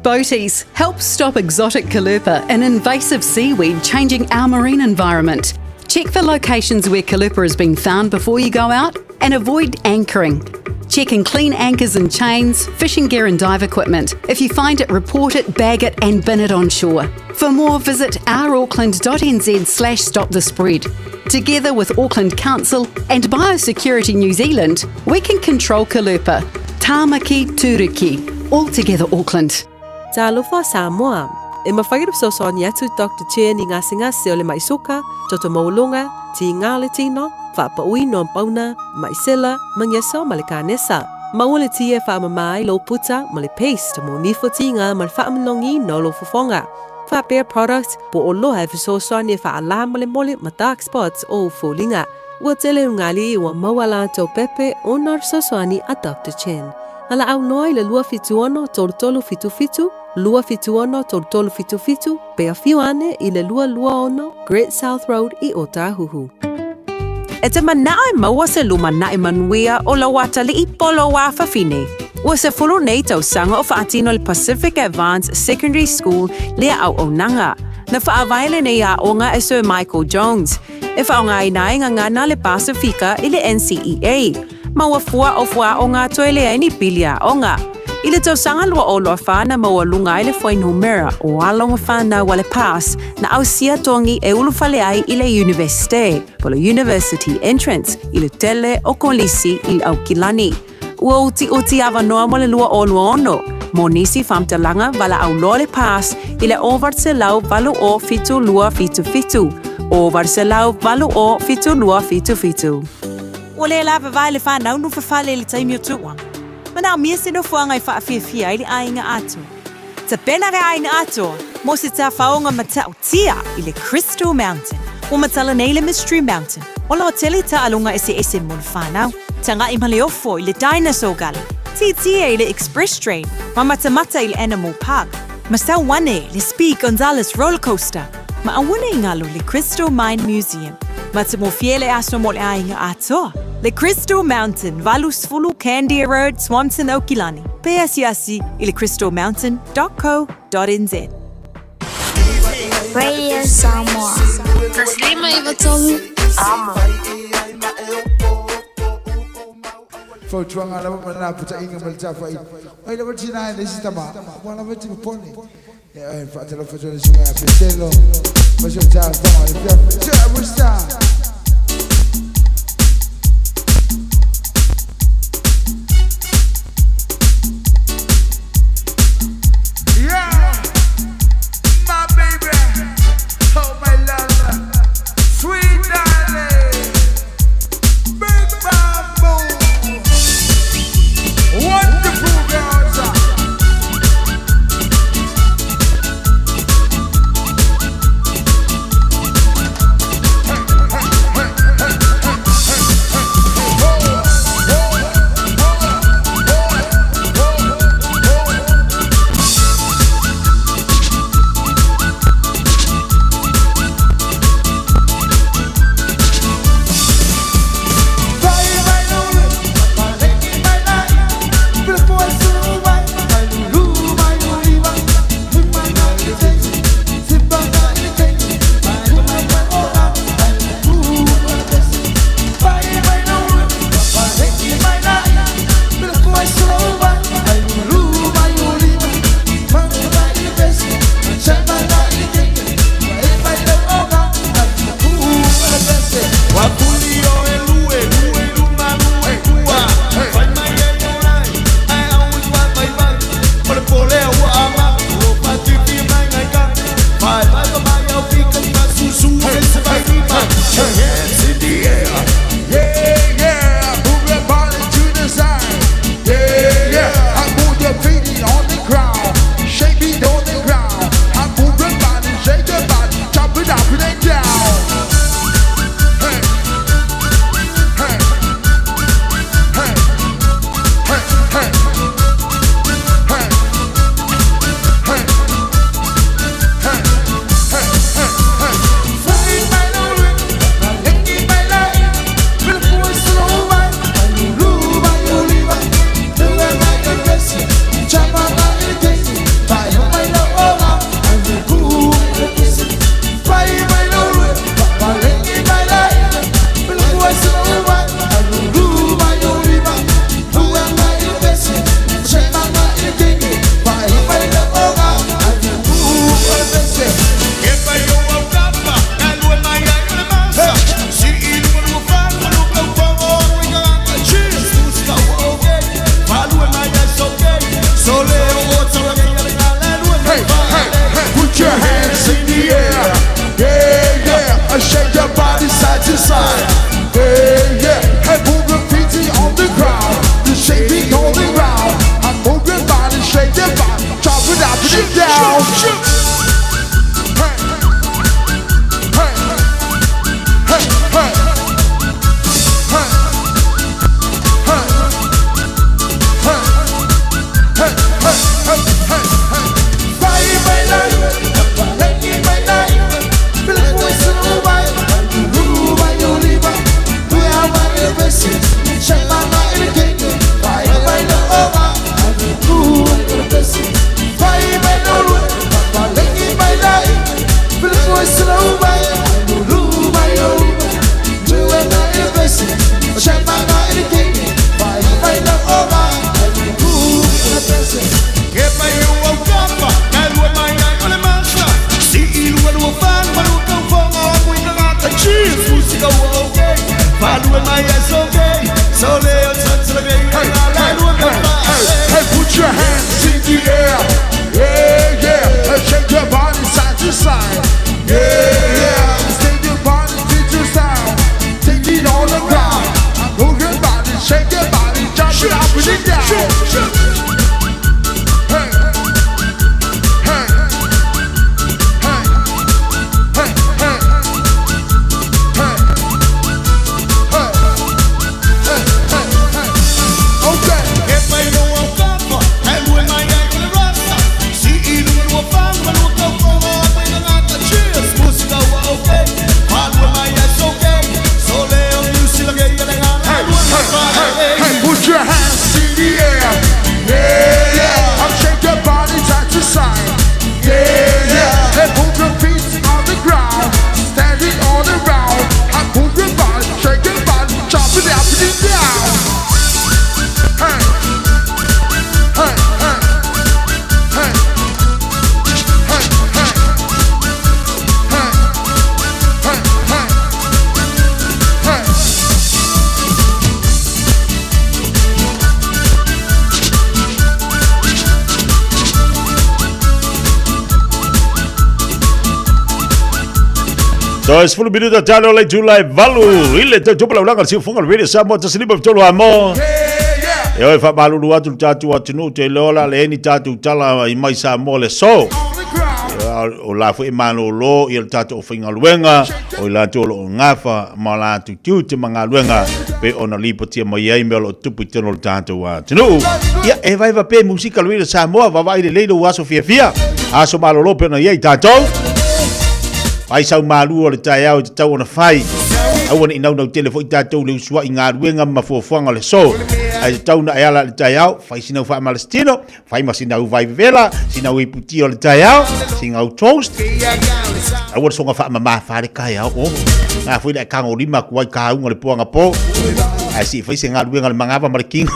Boaties, help stop exotic caulerpa, an invasive seaweed changing our marine environment. Check for locations where caulerpa has been found before you go out and avoid anchoring. Check and clean anchors and chains, fishing gear and dive equipment. If you find it, report it, bag it and bin it on shore. For more, visit ourauckland.nz slash stop the spread. Together with Auckland Council and Biosecurity New Zealand, we can control caulerpa. Tāmaki Turuki. All together Auckland. Talofa Samoa! E mafai ona fesoasoani atu Doctor Chen i gasegase o le ma'i soka, toto maualuga, tiga o le tino, faapauina o pauna, ma'i sela, magiso ma le kanesa. Maua le ti e faamama ai lou puta ma le paste mo nifo tiga ma le faamalogiina o lou fofoga. Faapea product po oloa e fesoasoani e faalā molemole ma dark spots o ou foliga. Ua tele ugali ua maua latou pepe ona o le fesoasoani a Doctor Chen. Valaau loa i le 276 3377, 276 3377, pe afio ane i le 226 Great South Road i Ōtāhuhu. E te manao e maua se lumanai manuia o lou atalii po o lou afafine. Ua 10 nei tausaga o faatino le Pacific Advanced Secondary School lea auaunaga. Na faavae lenei aoga e Sir Michael Jones, e faaaogaina ai gagana le Pasifika i le NCEA. Ma ua fua o fuaaoga toe leai ni pili aoga. I le tausaga 2024 na maualuga ai le fuainumera o alo ma fanau a le PASS na ausia togi e ulufale ai i le Iunivesite, po o le University Entrance, i le tele o kolisi i le Aukilani. Ua utiuti avanoa mo le 2026 mo nisi faamatalaga valaau loa le PASS i le 980 7277, 980 7277. Ua le lavavae le whanau no whawhale i le taimi o tuua. Manaomia se nofoaga e whaafiafia ai le aiga atoa. Tapena le aiga atoa mo se tafaoga matautia i le Crystal Mountain. Ua matala nei le Mystery Mountain o lo o tele taaloga eseese mo le whanau. Tagai ma le ofo i le Dinosaur Gully, tietie i le Express Train, ma matamata i le Animal Park, ma sau ane le Speed Gonzales Roller Coaster, ma aua ne i galo le Crystal Mine Museum. Matamofie le aso mo le aiga atoa. Le Crystal Mountain, 80 Candia Road, Swanson, Aukilani. Pe asiasi i le crystalmountain.co.nz. Radio Samoa. 153 Amo. Fautuaga lava ma le lapataiga ma le tafa'i. O ai lava le tina e le isi tama, ua lava e te popole. E faatalofa atu ai le susuga ia Petelo, ma si o ta afaga i le fiafi. Tea Worcester! Yeah, my baby, oh my love, sweet darling, big bamboo, wonderful girls. Hey, hey, hey, hey, put your hands in the air. Yeah, yeah. And shake your body side to side. Yeah, yeah. Shake your body to sound. Take it all around. Move your body, shake your body, jump it up and it down. Hey, hey, hey, hey, hey, hey, hey, hey, hey, hey. Okay. Hey, hey, hey, put your hands in the air. Yeah, yeah. I'm shake your body side to side. Yeah, yeah. And move your feet on the ground. Standing all around. I move your body, shake your body, chop it up and it down. Hey, hey, hey, hey, hey, hey, hey, hey, hey, hey. Toe 10 minuta talo le itula e 8 i le tautupa laulaga le siufoga o le Radio Samoa 153 Amo. E oe faamalulu atu le tatou atunuu te iloa la le eni tatou tala i mai Samoa le aso. O la foi e malolo ia le tatou aufaigaluega o i latou o lo o gafa ma latou tiute ma galuega pei ona lipotia mai ai mea o lo o tupu i totonu o le tatou atunuu. Ia, e vaeva pea i musika le Radio Samoa, vaavaai lelei lou aso fiafia, aso malolo pei ona i ai tatou. Fai sau malu o le taeao i tatau ona fai. Aua ne i naunau tele foi tatou i le usuai galuega ma fuafuaga o le aso. Ae tatau ona e ala i le taeao, fai sinau faamalositino, fai ma sinau vai vevela, sinau iputi o le taeao, sinau toast. Aua le soga faamama fa le taeao. Oh, ngā foi le tagolima atu ai kāuga le po anapo. Ae se i fai se galuega le manava ma le kino.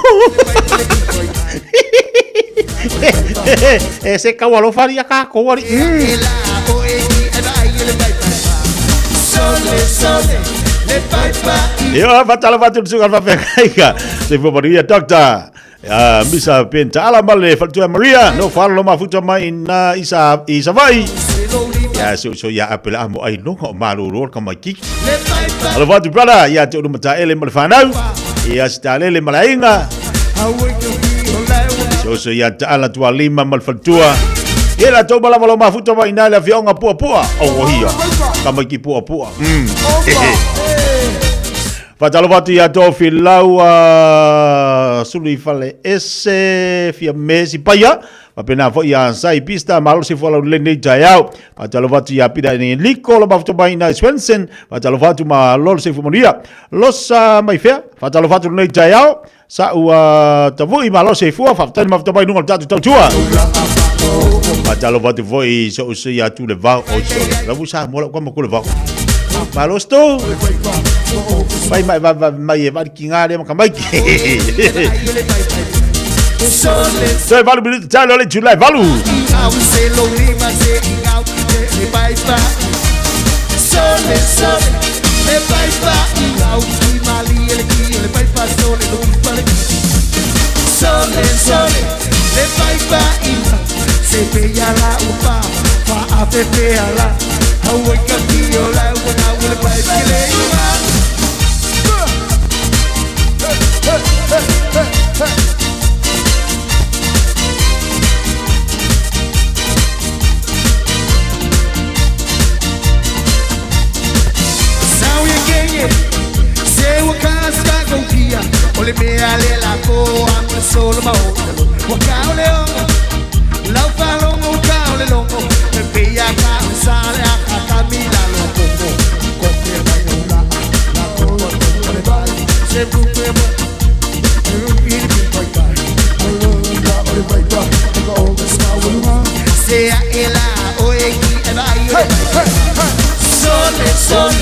E se kau alofa ali a kākou ali. Ia, whatala whatu le suka whawhengaika. Se fua manuia, Doctor. Misa Ben Taala ma le faletua Maria, no whalolo mafuta mai na isa, i Savaii. Ia, so, so ia apela a mo ai longa o malolo le kamaikiki. Alofa atu brother, ia te ulu mataele ma le whanau. Ia si talele ma le aiga. So, so ia Taala tua lima ma le faletua. Ia la tau malava lo mafuta mai na le afioga puapua. O oh, ia, kamaiki puapua. Faatalofa atu ia Tofilau Sulu i fale ese fia me si paia. Faapena foi ia Sai Pista malo se fuala le nei taeao. Faatalofa atu ia Pita ni Liko lo mafuta mai na Swenson. Faatalofa atu ma lolo se fumanuia. Losa mai fea. Faatalofa atu nei taeao. Sa ua tavui malo se fua. Faafetai le mafuta mai lunga o le tatou tautua. Faatalofa atu foi so uso ia tu le vao o so. Lavu sa mo la kwa mo le vao. Malo sto. Pai mai va va mai e vari ki ngā le maka mai. Toe 8 minuta talo le July 8.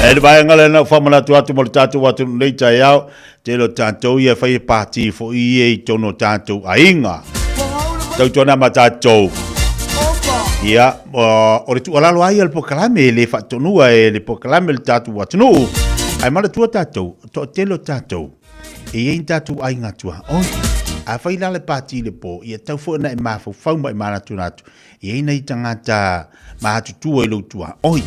E le vaega lena ua faamanatu atu mo le tatou atunuu nei taeao, tele o tatou ia e fai e pati foi ia i totonu o tatou aiga. Tautuana ma tatou. Ia, o le tuualalo lava ia o le polokalame, e le faatonua e le polokalame le tatou atunuu. Ae manatua tatou, toatele o tatou, e i ai ni tatou aiga tuaoi. Afai la le pati i le po, ia tatau foi ona e mafaufau ma e manatunatu, e i ai nai tagata matutua i lou tuaoi.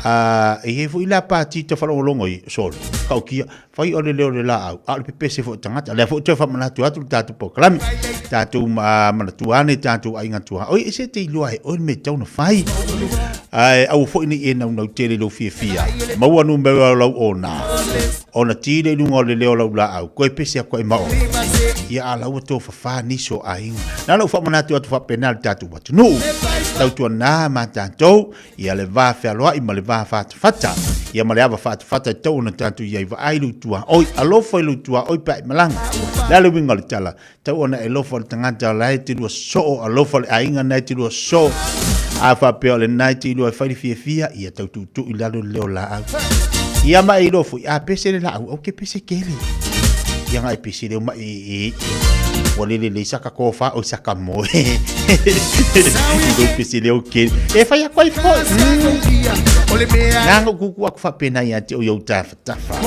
Ah, e i ai foi la pati tafalogologo i solo, tautia, fai o le leo o le laau, a o le pepese foi o tagata. Lea foi toe faamanatu atu le tatou polokalame, tatou manatua ane tatou aiga tuaoi, e se te iloa e oe le mea e tatau ona fai. Ae aua foi ne i e naunau tele i lou fiafia, maua numera o lau ona, ona ti lea i luga o le leo o lau laau, toe pese atu ai ma oe. Ia a la ua tofafa nisi o aiga. Na ona ou faamanatu atu faapena i le tatou atunuu. Tautuana ma tatou, ia le va fealoai ma le va fatafata, ia ma le ava fatafata e tatau ona tatou i ai, vaai lou tuaoi, alofa i lou tuaoi pe a e malaga. O le a le uiga o le tala? Tatau ona e alofa i le tagata o la e te lua soo, alofa i le aiga na e te lua soo. A faapea o lena e te iloa e fai le fiafia, ia tau tuutuu i lalo le leo laau. Ia ma e iloa foi, a pese le laau, au ke pese kele. Ia nga e pese leo ma e e ua lele lei saka kofa o saka moe. I lou pese leo kele. E fai aku ai foi. Nanga kuku aku faapena ia te o iau tafatafa.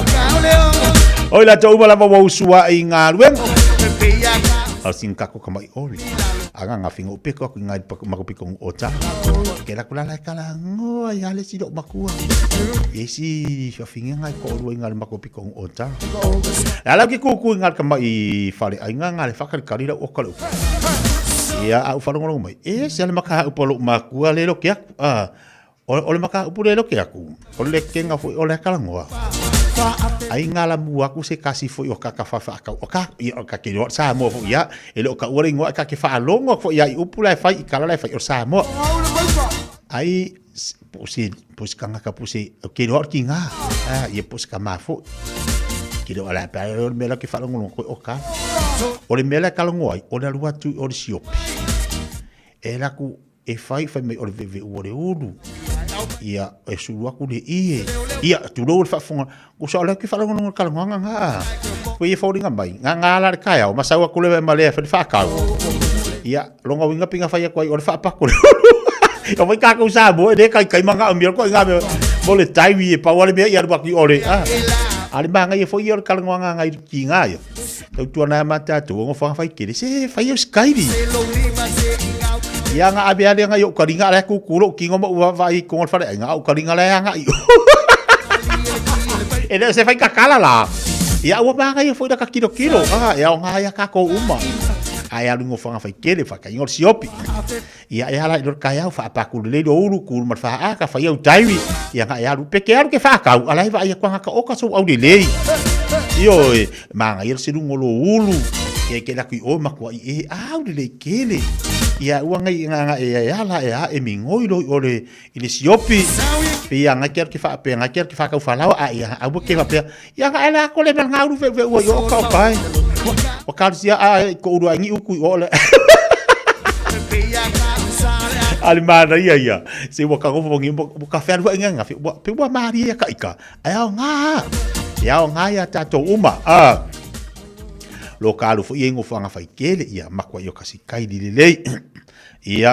Oi la tou uma lava ua usu ai i galuega. Ao sing kako ka mai oli. Aga nga fingo peko aku ngai pa mako piko o ta. Ke la kula la kala ngoa ya le si lo makua. Ye si fa finga ngai ko ru ngai mako piko o ta. La la ki kuku ngai ka mai fale ai nga nga le fakali kali la o ka lo. Ia au falongolongo mai. E se le maka upo lo makua le lo ke aku. Ah O le mataupu lea e loke aku, o le lekega foi o le akalagoa. Ai ngā la mua aku se kasi foi o kaka whawhaakau. O ka, ia, o ka ke roa Samoa foi ia, e le o ka ua le ingoa e ka ke whaalongo aku foi ia i upu la e whai, i kala la e whai o Samoa. Ai, po se, po se kangaka, po se, o ke roa o ki ngā, ah, ia po se ka mā foi. Ke roa la pā, o le mea la ke whaalongo koe o ka. O le mea la e kalongo ai, o le alu atu o le siopi. E laku, E whai, whai mai o le veve ua le ulu. Ia, e sulu aku le ie. Ia, tulou le faafofoga. Ko sa o le ki whaalongo ka ngā ngā. Ko ia whaoringa mai. Ngā ngā la le kai au. Masau aku le ma le whai whaakau. Ia, longa winga pinga whai aku ai o le whaapako le ulu. Ia wai kākou sa mo e le kai kai manga o mea ko ngā mea. Mo le taiwi e pau ale mea ia alu aku i ole. Ah. Ale manga ia fo ia o le kalangoa ngā ngai ki ngā ia. Tautua nā mā tātou, o ngā whai kere, se whai o skairi. Ia ngā awe ale ngai o karinga ala ku kuro ki ngoma ua vai ko ngā whare ai ngā o karinga ala anga i. E le se whai kakala la. Ia ua mā ngai foi ka kiro kiro. Ah, e ao ngā ia ka ko uma. Ai alu ngō whanga whai kere, whaka ingo siopi. Ia e ala i lor kai au whaapaku le leiro uru ku ma wha ka whai au taiwi. Ia nga e alu peke alu ke whaakau ala e wa ia kwanga ka oka so au le lei. Io e ma nga ia se lungo lo ulu. Ia ke la kui o makua i e au le lei kele. Ia ua ngai nga nga e e ala e a e mi ngoi lo o le i le siopi. Pe ia nga ke ke wha pe nga ke ke whakau whalau a ia au ke wha pe ia nga ele ako le nga uru ve ve ua i o ka o kai. O ka sia a ko uru ai ngi uku i o le. Ali mana ia ia. Se ua ka ngofo ngi mo ka whea rua inga ngafi. Ua pe ua maria ia ka ika. Ai ao ngā. E ao ngā ia tātou uma. Ah. Lo ka alu fo ia ngofo anga whai kele ia makua i o kasi kai lilelei. Ia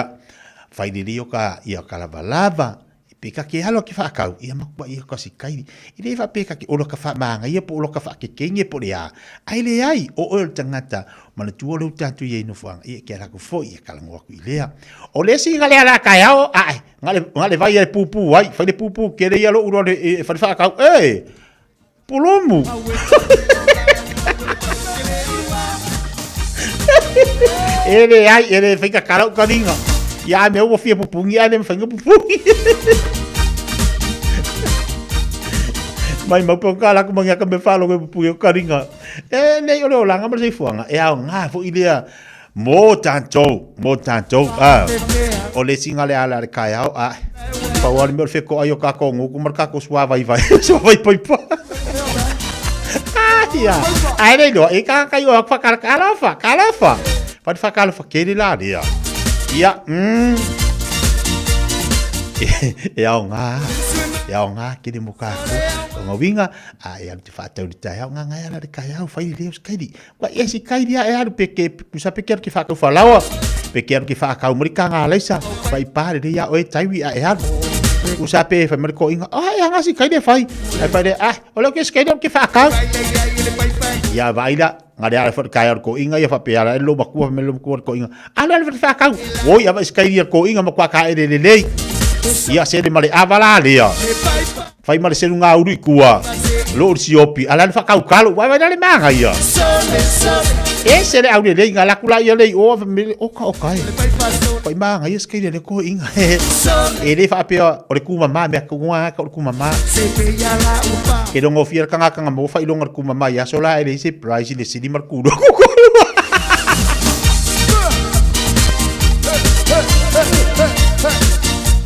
whai lili o ka ia ka lava lava. Pe ka ke alo ke whaakau, ia makua ia kasi kairi. I le wha pe ka ke olo ka wha maanga ia po olo ka wha ke kenge po le a. Ai le ai, o oe o le tangata, mana tua lou tātou ia i nofoanga, ia ke ala ku foi, ia kalango aku i lea. O le esi nga le ala kai ao, ai, nga le, nga le vai e pūpū ai, whai le pūpū ke le ia lo uro le, e, whare whaakau, e, pulumu. E le ai, e le whaika karau ka ringa. Ia a mea ua fia pupungi, a le mwhainga pupungi. Mai mau pe o ka laku mangi aka me whalo koe pupungi o ka ringa. E nei o le olanga ma le seifuanga, e ao ngā fo i lea mō tātou, mō tātou. Ah, o le singa le ala le kai ao, ah, pau ale mea o le wheko ai o kākou nguku ma le kākou sua vai vai, sua vai pai pa. Ah, ia. Ai nei loa, e ka kai o whakara kalofa, kalofa. Whare whakalofa kere la rea. Ia, E ao ngā, e ao ngā kere mo kākou. O ngā winga, a e alu te whātau li tai ao, ngā ngai ala le kai ao, whai leo skairi. Kua e si kairi a e alu pe ke, kusa pe ke alu ke whakau whalawa, pe ke alu ke whakau mori ka ngā leisa, whai pāre re ia oe taiwi a e alu. Usa pe fai mai le toeaina, ah e aga si kaile fai. Ai fai le, ah, o lea ke si kaile o ke whaakau. Ia vaai la, nga le ala fai kai o toeaina ia whapea ala e lo makua me lo makua le toeaina. Ala le whaakau. Oi, ava si kaile toeaina ma kwa ka ele lelei. Ia sele ma le avala lea. Fai ma le selu ngā uru i kua. Lo uru siopi. Ala le whakau kalo. Wai wai le manga ia. E se le au le lei ngā laku la ia lei o me oka oka e. Fai manga ia skeile le ko inga. E le whaapea o le kumama mea kungua ka o le kumama. Ke rongo fia kanga kanga mo whai longa le kumama ia sola e le se price le sili mar kuro.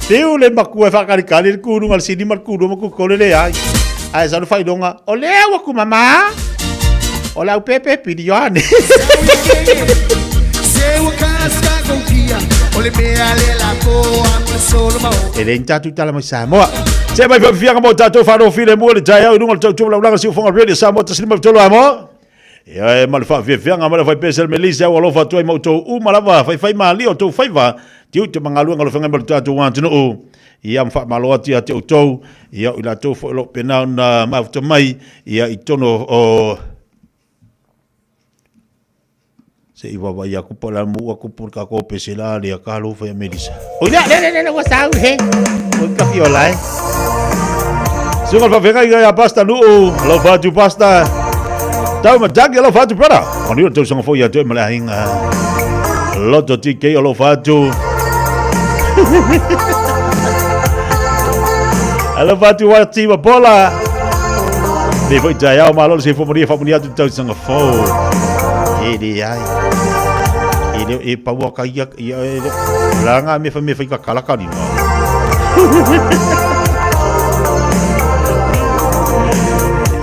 Teu le makua e whakarekare le kūrunga le sili ma le kūrua ma kukore le ai. Ai sa le whailonga, o le au aku mama. O le au pepe piri ioane. E le tātou tala mai Samoa. Se mai whawhianga mō tātou whānau whire mua le taeau i runga le tautua laulanga si ufonga radio Samoa tasilima tolu amo. Ia e ma le faafiafiaga ma le faipese le melise au alofa atu ai ma outou uma lava faifai malie o outou faiva tiute ma galuega o lo feagai ma le tatou atunuu. Ia ma faamalo atu ia te outou, ia o i latou foi o lo o pena ona mafuta mai ia i totonu o se i wawa ia kupa la mu aku pur ka ko pese la le ka lo fa melisa. O le le le le wa sau he. O ka fiola e. Suka fa venga ia pasta nuu, lo fa tu pasta. Tau ma dagi lo fa tu brother. Oni o tau songa fo ia tu ma la hinga. Loto TK lo fa tu. Alo fa tu wa ti wa bola. Nei foi tai ao malo se fo maria fa maria tu tau songa fo. E le ai. E le e paua ka ia ia e la nga me fa me fa ka kala ka ni no.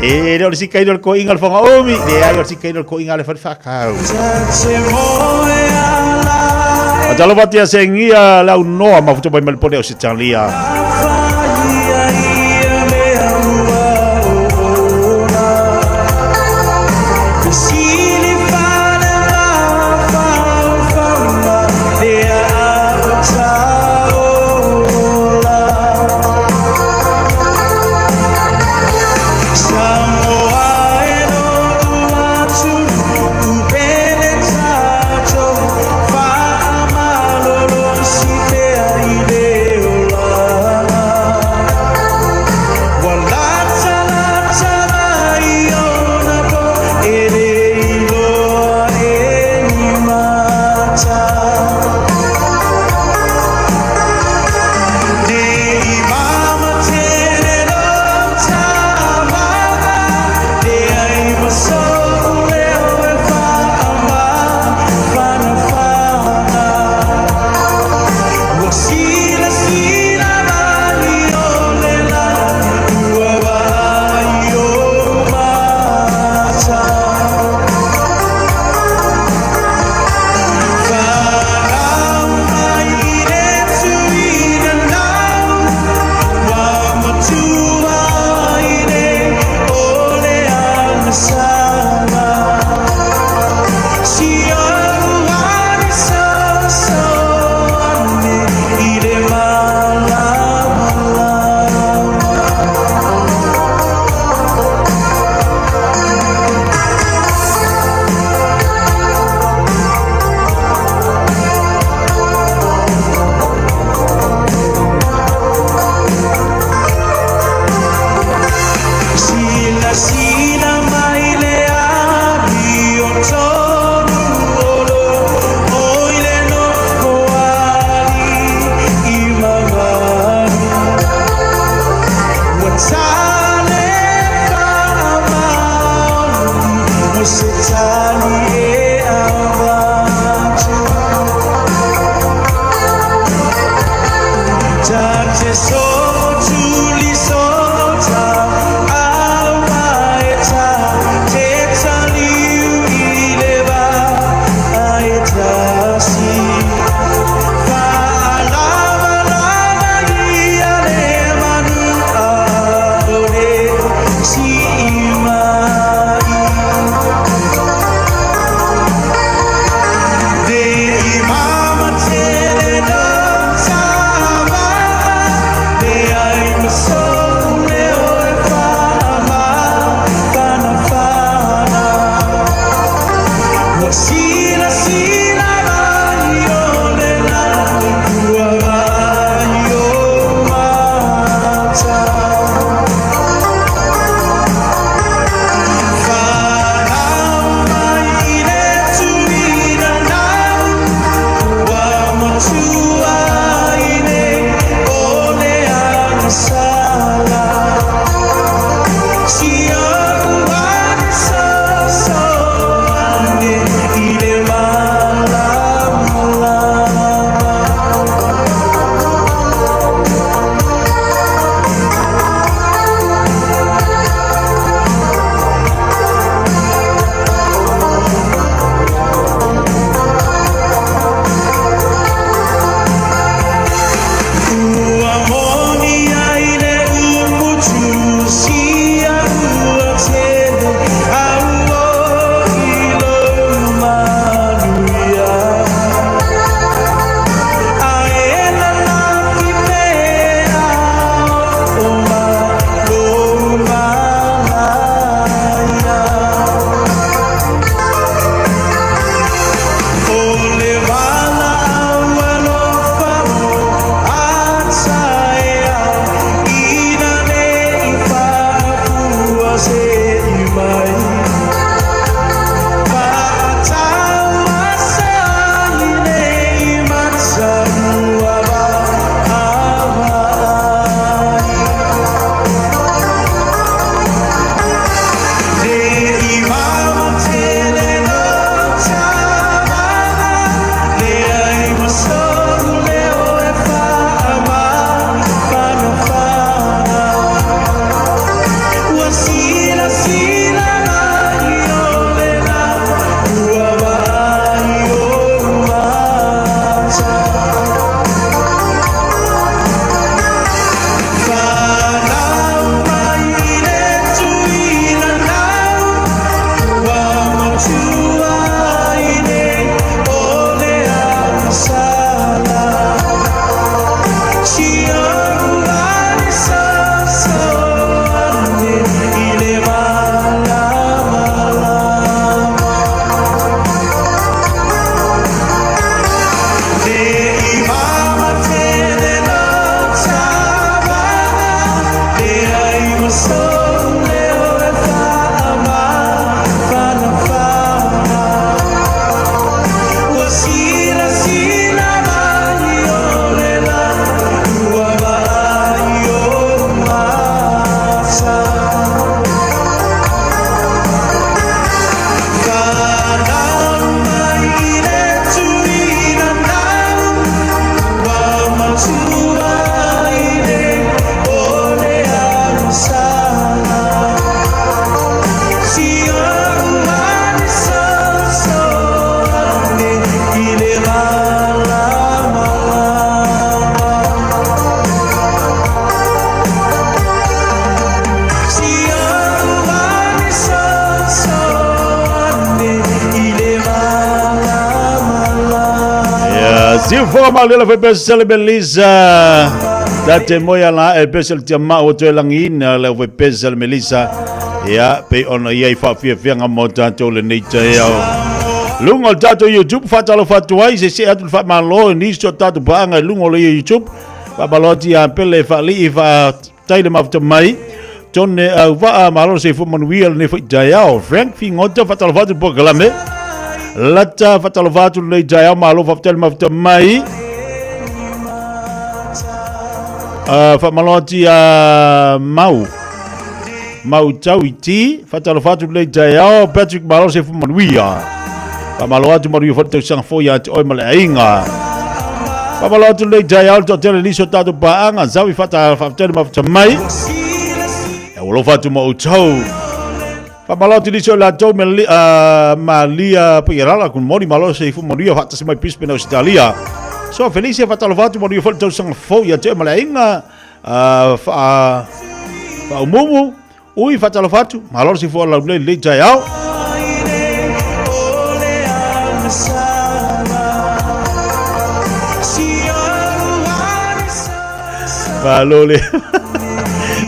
E le o si kai ko inga le whanga omi. Le ai o si kai ko inga le whare whakau. A talo patia se ngia lau noa mafuto mai malipone o se talia. Siufoga maulela foi pesa le Melissa. Tate moe ala e pesa le tiamau o toe langiina le foi pesa le Melissa. Ia, pei ona ia i faafiafiaga mo tatou lenei taeao. Luga o le tatou YouTube, faatalofa atu ai, se see atu le faamalo i nisi o tatou paaga i luga o le YouTube. Faamalo atu ia Pele Faalii, faafetai le mafuta mai. Tone Auvaa, malo le soifua manuia lenei foi taeao. Frank Figota, faatalofa atu le polokalame. Lata, faatalofa atu lenei taeao, malo faafetai le mafuta mai. Faamalo atu ia Mau. Mau tau i ti, faatalofa atu lenei taeao, Patrick malo soifua manuia. Faamalo atu manuia foi le tausaga fou ia te oe ma le aiga. Faamalo atu lenei taeao le toatele nisi o tatou paaga, Zawi faafetai le mafuta mai. E ua alofa atu ma outou. Faamalo atu nisi o latou me Malia Paialala, good morning, malo soifua manuia faatasi mai Brisbane, Australia. So Felicia faatalofa atu manuia foi le tausaga fou ia te oe ma le aiga. Faa faaumumu ui faatalofa atu malo le soifua laulelei lenei taeao. Malo le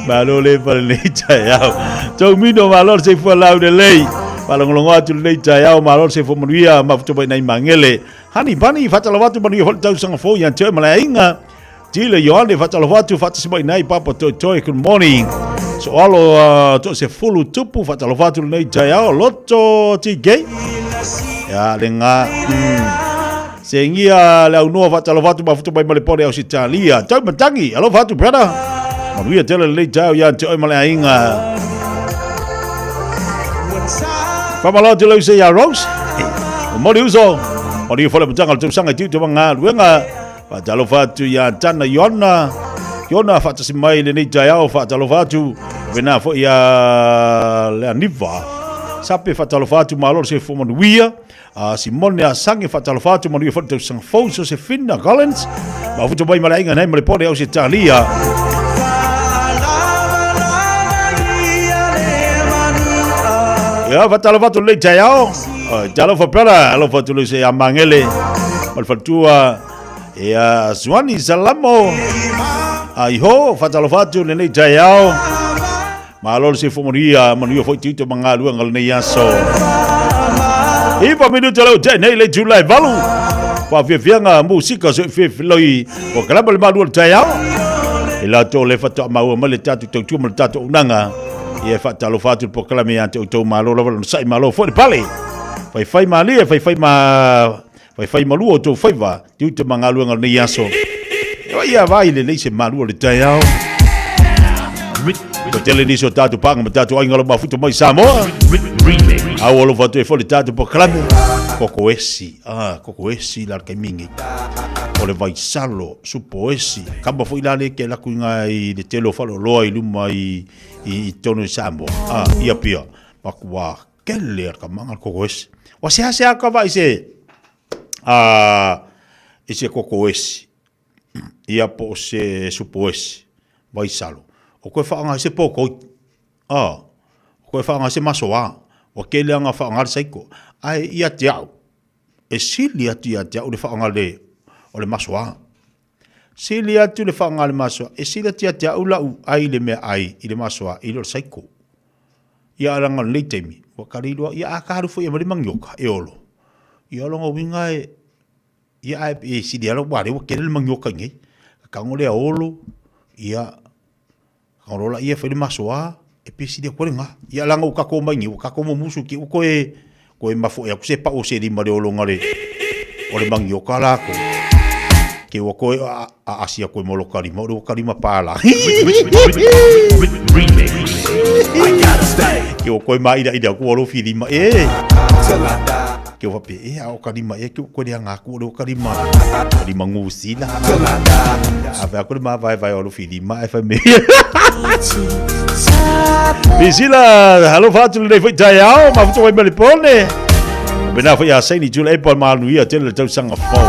malo le pa lenei taeao. Taumino malo le soifua laulelei. Faalogologo atu lenei taeao malo le soifua manuia mafuta mai nai magele. Hani pani faatalofa atu manuia foi le tausaga fou ia te oe ma le aiga. Tile Ioane faatalofa atu faatasi mai nei Papa Toetoe good morning. Soalo to se fulu tupu faatalofa atu lenei taeao Loto TK. Ya le nga. Sengia le aunoa faatalofa atu mafuta mai ma le pone Ausitalia. Tau matangi alofa atu brother. Manuia tele lenei taeao ia te oe ma le aiga. Whamalo atu lau se ia Rose. Mori uso. Mori fole mutanga le tausaga i tiu te wanga luenga. Faatalofa atu ia Tana Iona, Iona faatasi mai lenei taeao, faatalofa atu vena foi ia Leaniva. Sape faatalofa atu malo le soifua manuia. Simone Asange faatalofa atu manuia foi le tausaga fou Josefina Collins. Mafuta mai ma le aiga nei ma le pone au se Talia. Ia faatalofa atu lenei taeao. Talofa brother, alofa atu le se Mangele. Ma le faletua Ia Suani Salamo. Aiho, faatalofa atu lenei taeao. Malo le soifua manuia, manuia foi tiute ma galuega lenei aso. 9 minuta leo te nei le July 8. Faafiafiaga musika so fiafiloi o kalama le malu o le taeao. I latou le faatoa maua mai le tatou tautua ma le tatou auaunaga. Ia e faatalofa atu le polokalame ia te outou malo lava le onosai malo foi le pale. Faifai malie, faifai ma faifai malua outou faiva, tiute ma galuega o lenei aso. Ia vai lelei se malu o le taeao. Ko tele nisi o tātou pānga ma tātou aiga o mafuta mai Samoa. Au alofa atu e foi le tātou polokalame. Koko esi, ah, koko esi la le kaimingi. O le vaisalo, supo esi. Kama foi la le ke laku inga i le tele o whaloloa i luma i, i, i tonu i Samoa. Ah, ia pia. Makua kele a ka manga koko esi. Wa sea sea ka vai se, ah, i se koko esi. Ia po o se supo esi. Vaisalo. O koe whaanga se pōkoi. Ah, o koe whaanga se masoa. Wa kele anga whaanga le saiko. Ai ia te au. E sili atu ia te au le whaanga le o le masoa. Sili atu le whaanga le masoa. E sili atu ia te au lau ai le mea ai i le masoa i le saiko. Ia alanga o lenei taimi, ua kariloa, ia a ka alu foi e ma le mangioka e olo. Ia o longa uiga e, ia ae e sili ala ua le ua kele le mangioka i nei. Ka kango lea olo, ia kango lola ia fai le masoa, e pe sili aku le nga. Ia alanga u kako mai nei, ua kako mo musu ki u koe, koe mafo e aku se pao se lima le olonga le, o le mangioka lako. Ke ua koe a, a asia koe mo loka lima, o le ua lima pāla. Ke ua koe ma ira ira ku olo lima e. Ke ua pe e a o ka lima e ke ua koe le anga aku o le ua ka lima. Ka lima ngusila. A whea koe le ma vai vai olo lima e whai me. Pisila, alofa atu lenei foi taeao, mafuta mai ma le pone. Pena foi a Saini Jula Apple manuia tele le tausaga fou.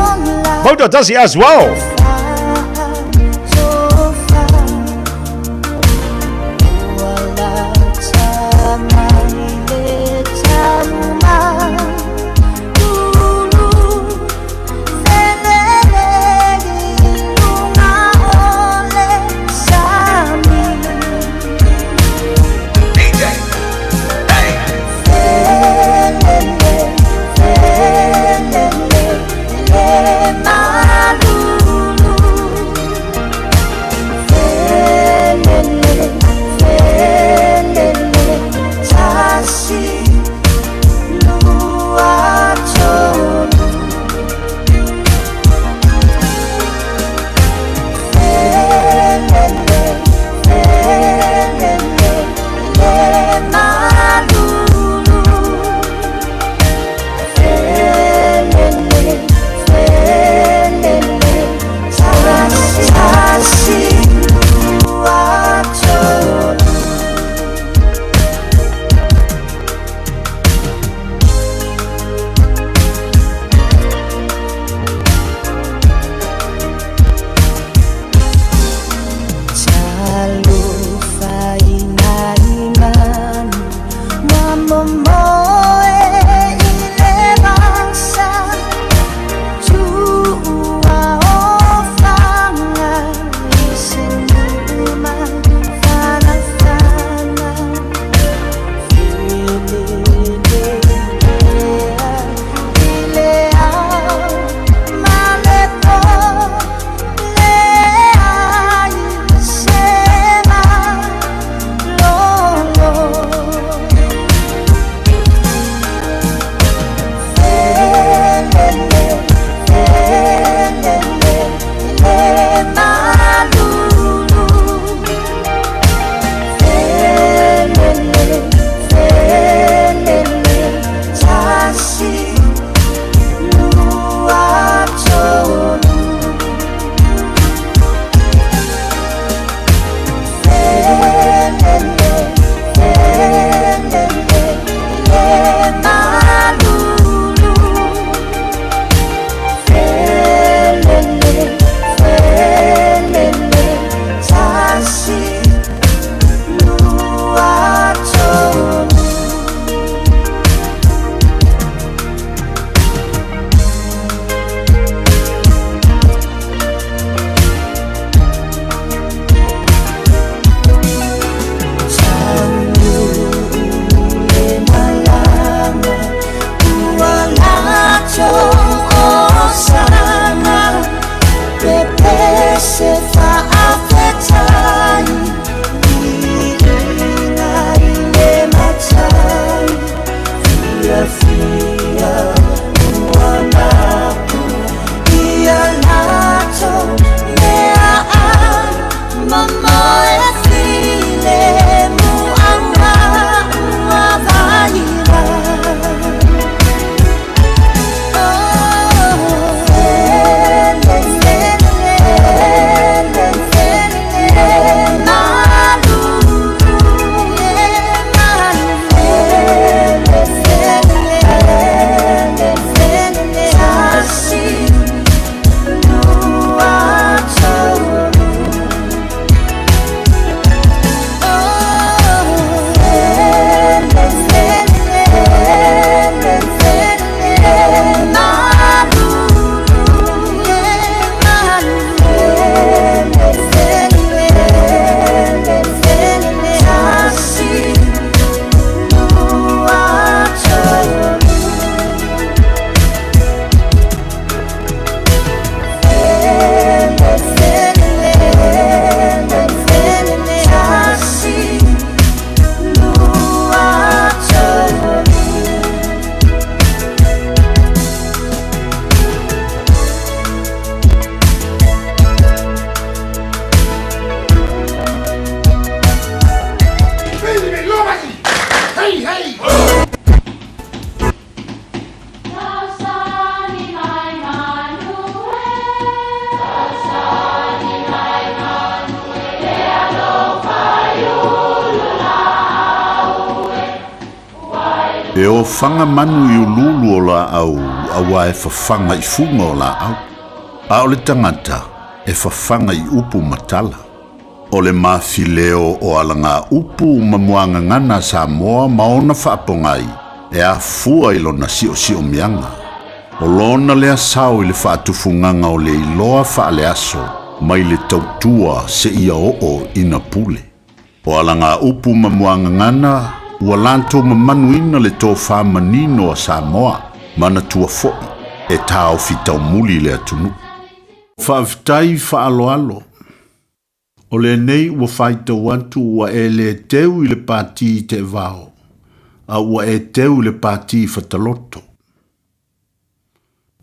Mauta tasi as well. ofaga manu i uluulu o laau auā e fafaga i fuga o laau, a o le tagata e fafaga i upu ma tala. O le mafileo o alagaupu ma muagagana a Samoa ma ona faapogai e afua i lona siosiomiaga. O lona lea sao i le faatufugaga o le iloa faaleaso mai le tautua seia oo ina pule. O alagaupu ma muagagana ua latou mamanuina le tofa manino a Samoa, manatua foi e taofi taumuli le atunuu. Faafetai faaaloalo. O lenei ua faitau atu ua e le teu i le pati teevao, a ua e teu i le pati fataloto.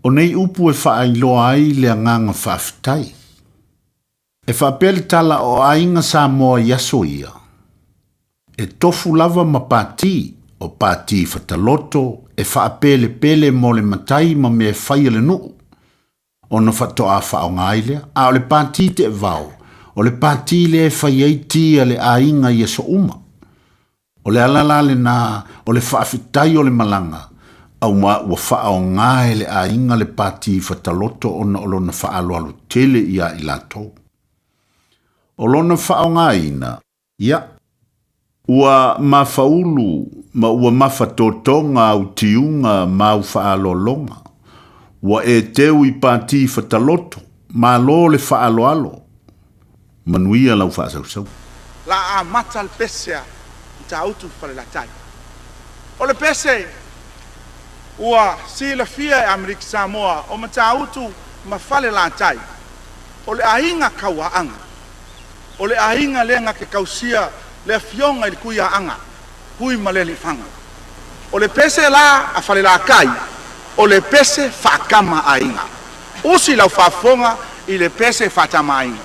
O nei upu e faailoa ai le agaga faafetai. E faapea le tala o aiga Samoa i aso ia, e tofu lava ma pati, o pati fataloto e faapelepele mo le matai ma mea fai a le nuu, ona faatoa faaaoga ai lea. A o le pati teevao, o le pati lea e fai ai ti a le aiga i aso uma. O le ala la lena o le faafetai o le malaga, aua ua faaaoga e le aiga le pati fataloto ona o lona faaaloalo tele ia i latou. O lona faaaogaina, ia, ua mafaulu ma ua mafatotoga au tiuga ma au faaaloaloga. Ua e teu i pati fataloto, malo le faaaloalo. Manuia lau faasausauga. La amata le pese a Matautu Falelatai. O le pese ua silafia e Amerika Samoa o Matautu ma Falelatai, o le aiga kauaaga. O le aiga lea na te tausia le afioga i le Tuiaaga, Tuimalealiifano. O le pese la a Falelatai, o le pese faatama aiga. Usi lau faafofoga i le pese faatama aiga.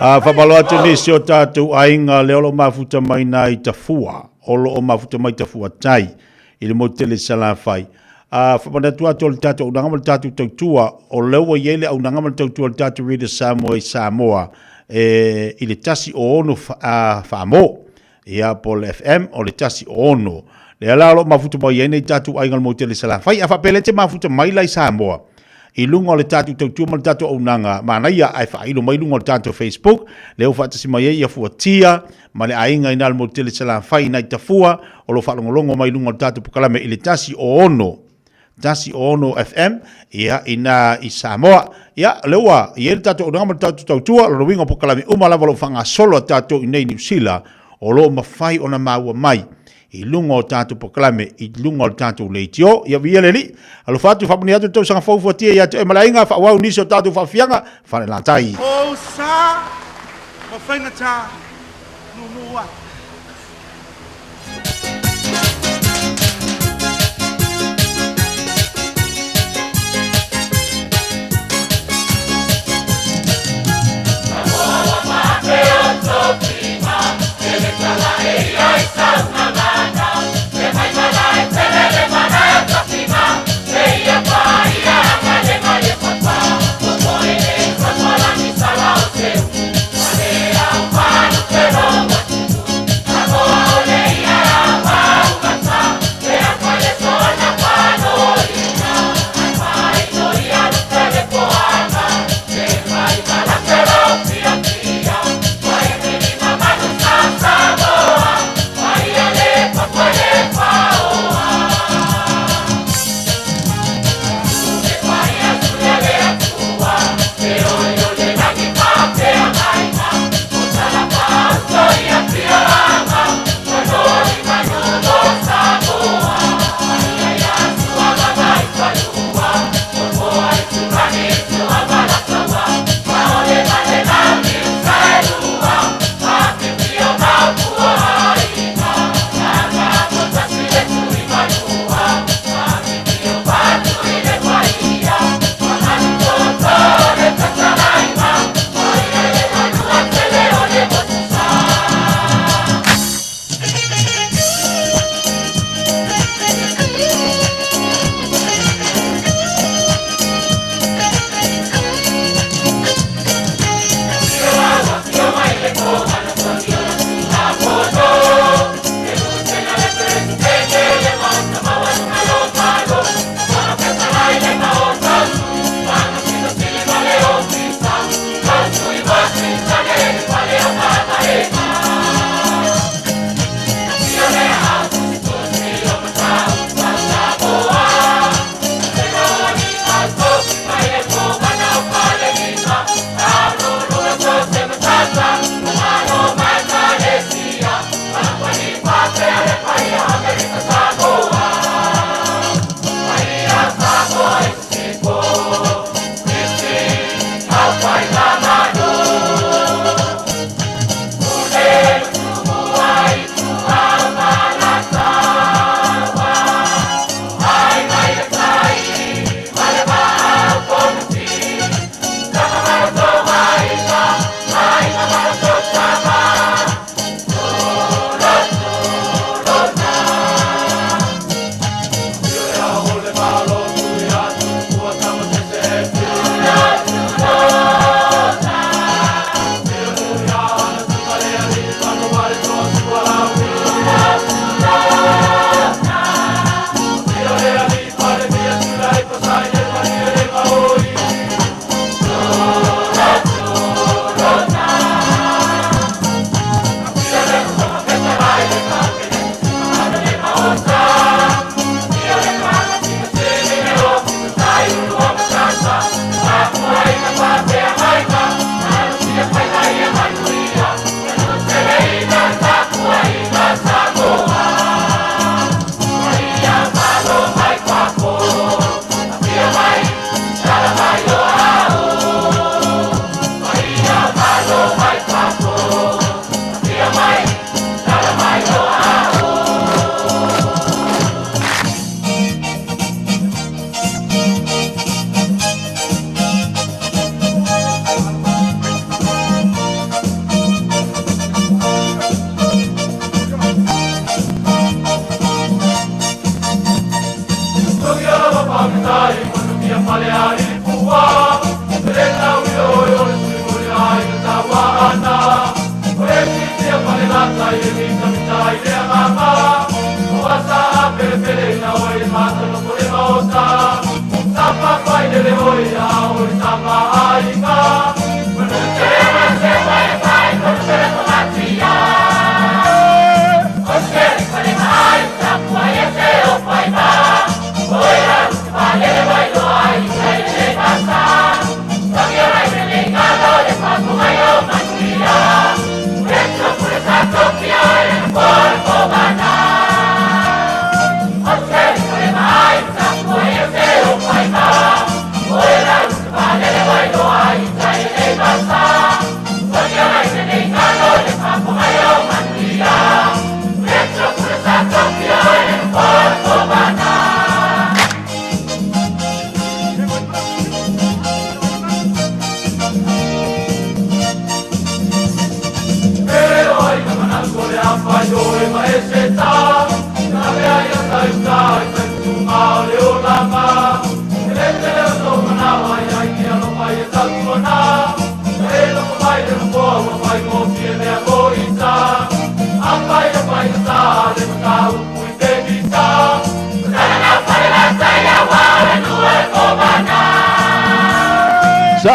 A whamalo atu nisi o tātou aiga le olo mafuta mai nā i tafua, olo o mafuta mai tafua tai, i le motu tele Salafai. A whamanatu atu o le tātou aunaga ma le tātou tautua, o lea ua i ai le aunaga ma le tautua o le tātou Radio Samoa i Samoa, e, i le tasi o ono whaamo. Ia, po le FM, o le tasi o ono. Lea la o lo o mafuta mai ai nei tātou aiga o le motu tele Salafai. A whapea te mafuta mai la i Samoa, i luga o le tātou tautua ma le tātou auaunaga manaia ae faailo mai luga o le tātou Facebook, lea ua faatasi mai ai ia Fuatia ma le aiga i na le motu tele Salafai i nai Tafua o lo o faalogologo mai luga o le tātou pokalame i le 1 o 6. 106 FM, ia, ina i Samoa. Ia, o lea ua i ai le tatou auaunaga ma le tatou tautua, o lona uiga o polokalame uma lava o lo o faagasolo a tatou i inei i Niu Sila, o lo o mafai ona maua mai i luga o tatou polokalame i luga o le tatou leitio. Ia viia le Alii. Alofa atu, faamanuia atu le tausaga fou fuatia ia te oe ma le aiga, faaauau nisi o tatou faafiaga, falelatai. Ou sa ma faigata nūnū atu.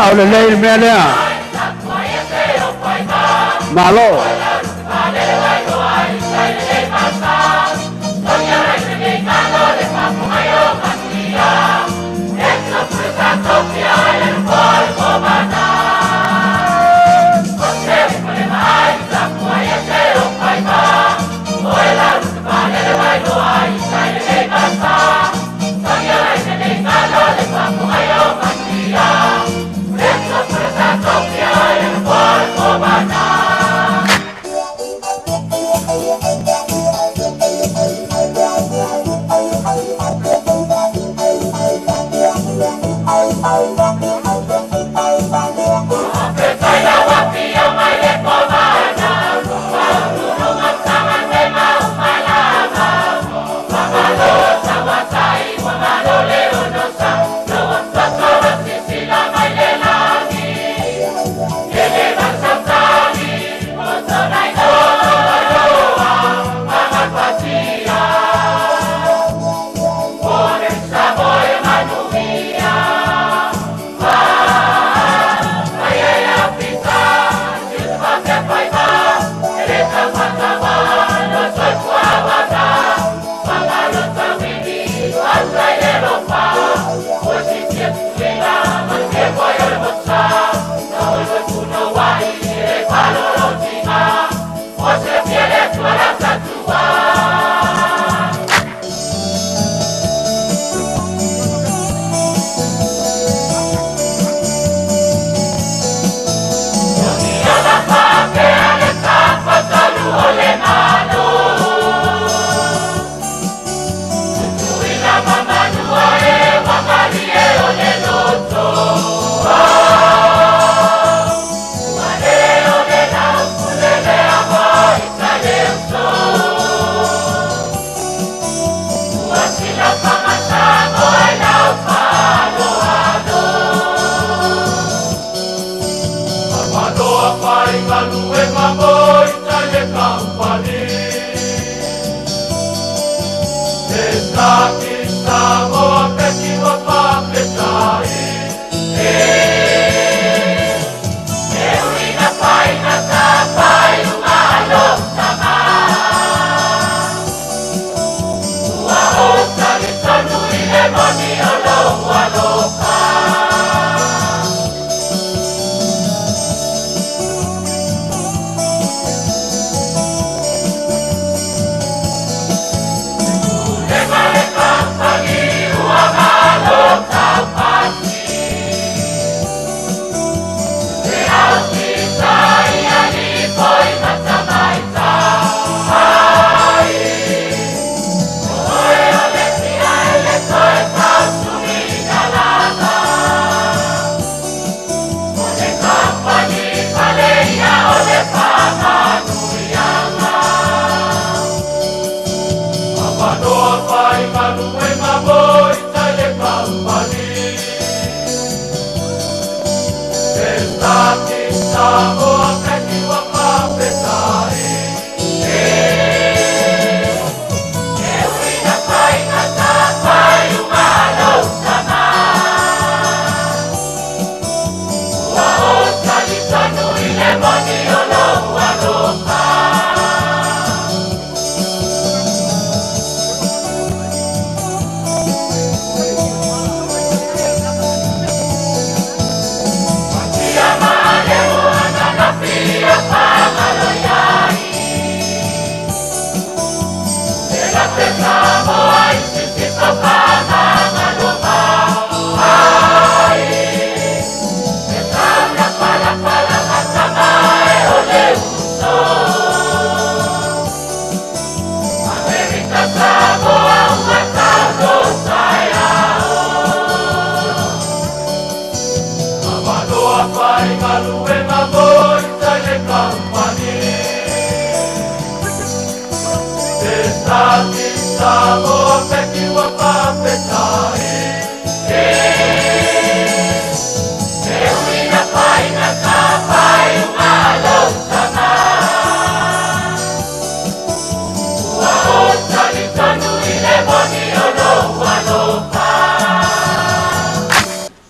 Sao lelei le mea lea. Malo.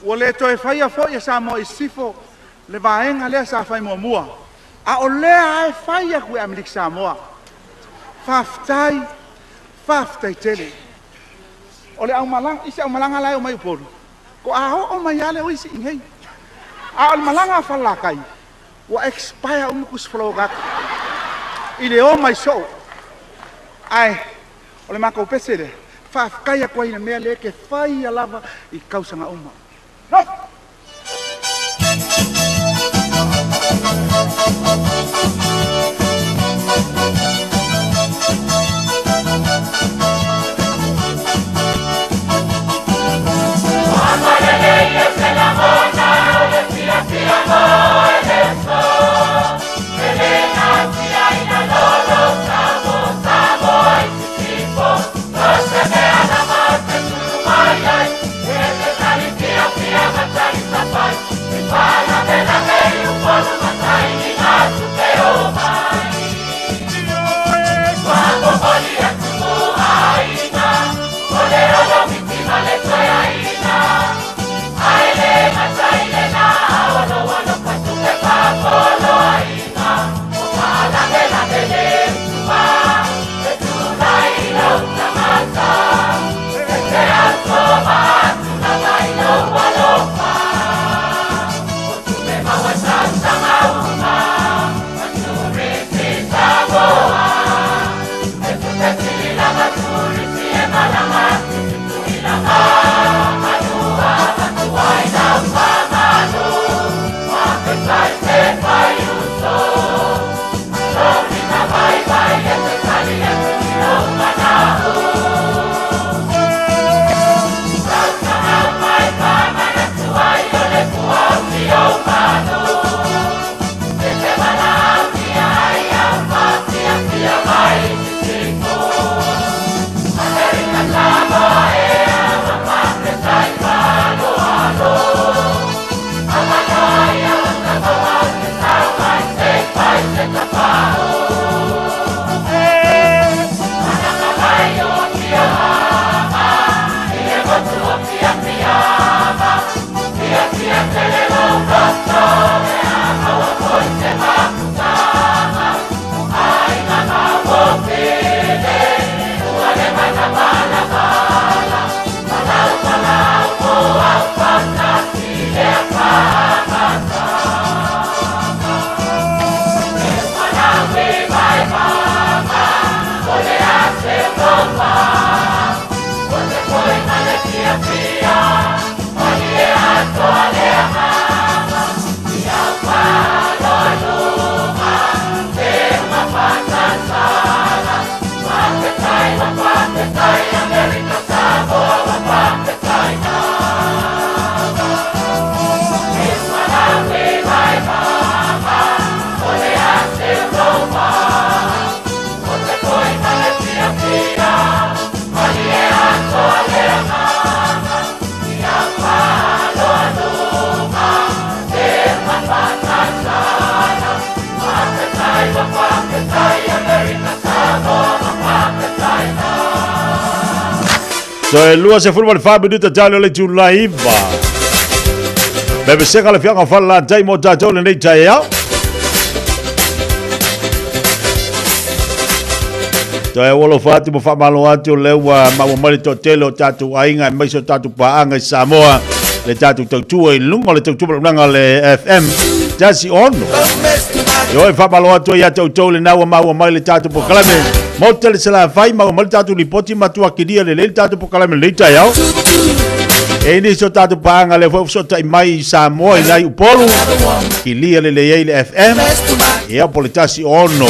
Ua le toe faia foi e Samoa i Sisifo le vaega lea sa fai muamua, a o lea lava e fai atu e Amerika Samoa. Faafetai, faafetai tele. O le aumalaga, isi aumalaga la e omai i Upolu, toa oo mai lava le o isi i inei. A o le malaga a Falelatai, ua expire uma tusi follow atu i le omai soo. Ae o le matou pese lea, faafetai atu ai i le mea lea e te faia lava i tausaga uma. Toe 24 minuta talo le itula iva. Bebesega le fianga falalatai mo tatou lenei taeao. Toe alofa atu ma faamalo atu o lea ua maua mai le toatele o tatou aiga aemaise o tatou paaga i Samoa le tatou tautua i luga o le tautua malaulaga le FM 16. Ioe faamalo atu ai ia te outou lena ua maua mai le tatou polokalame. Maota le Salafai maua mai le tatou lipoti matua kilia lelei le tatou polokalame lenei taeao. E nisi o tatou paaga lea foi ua fesootai mai i Samoa i nai Upolu, kilia lelei ai le FM, ia po le 16.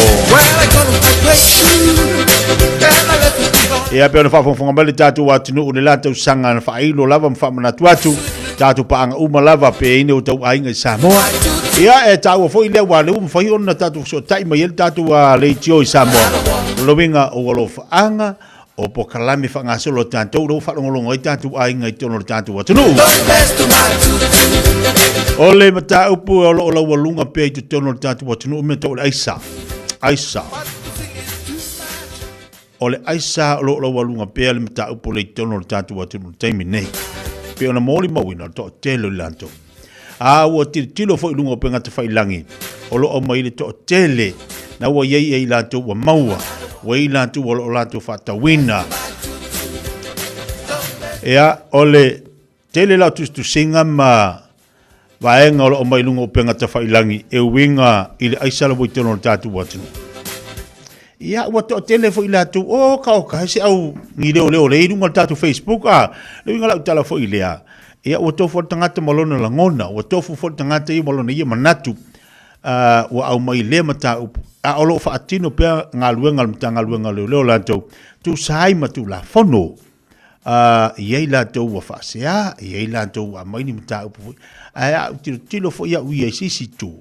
Ia pei ona faafogafoga mai le tatou atunuu i le la tausaga na faailo lava ma faamanatu atu tatou paaga uma lava pe ine o tau aiga i Samoa. Ia e taua foi lea ua lea ua mafai ona tatou fesootai mai ai le tatou leitio i Samoa. O le uiga o alofaaga o polokalame faagasolo a tatou lea ua faalogologo ai tatou aiga i totonu o le tatou atunuu. O le mataupu o lo o laualuga pea i totonu o le tatou atunuu mea tau o le aisa. Aisa. O le aisa o lo o laualuga pea le mataupu lea i totonu o le tatou atunuu i le taimi nei. Pei ona molimauina o le toatele o i latou. A ua tilotilo foi i luga o upegatafailagi, o lo o aumai le toatele na ua i ai i latou ua maua, ua i ai latou o lo o latou faatauina. Ia, o le tele la o tusitusiga ma vaega o lo o aumai i luga o upegatafailagi e uiga i le aisa lava i totonu o le tatou atunuu. Ia, ua toatele foi latou, oka oka, he se au ni leoleo le i luga o le tatou Facebook, a, le uiga lau tala foi lea, ia, ua tofu le tagata ma lona lagona, ua tofu foi le tagata ia ma lona ia manatu, ua aumai lea mataupu, a o lo o faatino pea galuega a le Matagaluega o Leoleo latou, tusa ai ma Tulafono. E i ai latou ua faasea, e i ai latou ua aumai ni mataupu foi, ae a ou tilotilo foi au ia i se isi itu,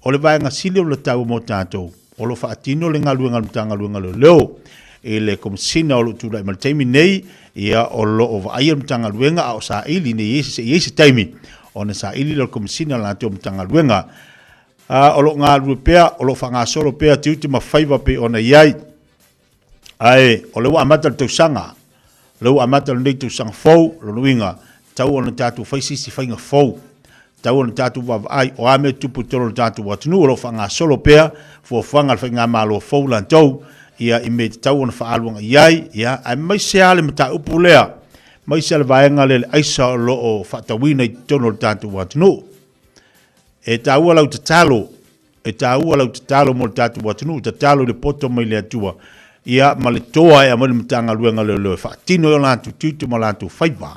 O le vaega sili o le taua mo tatou, o lo o faatino le galuega a le Matagaluega o Leoleo i le Komesina o lo o tulai mai le taimi nei, ia o lo o vaaia le Matagaluega a o saili nei se i ai se taimi ona saili lea o le Komesina latou Matagaluega. O lo o galulue pea, o lo o faagasolo pea tiute ma faiva pei ona i ai. Ae o lea ua amata le tausaga, o lea ua amata lenei tausaga fou, lona uiga, tatau ona tatou fai se isi faiga fou, tatau ona tatou vaavaai o a mea tupu i totonu o le tatou atunuu, o lo o faagasolo pea fuafuaga a le faigamalo fou latou, ia i mea e tatau ona faaalu agai i ai, ia, aemaise lava le mataupu lea, aemaise lava le vaega lea i le aisa o lo o faatauina i totonu o le tatou atunuu. E taua lau tatalo E taua lau tatalo mo le tatou atunuu, tatalo i le poto mai le Atua, ia ma le toa e aumai le Matagaluega o Leoleo e faatino ai o latou tiute ma latou faiva.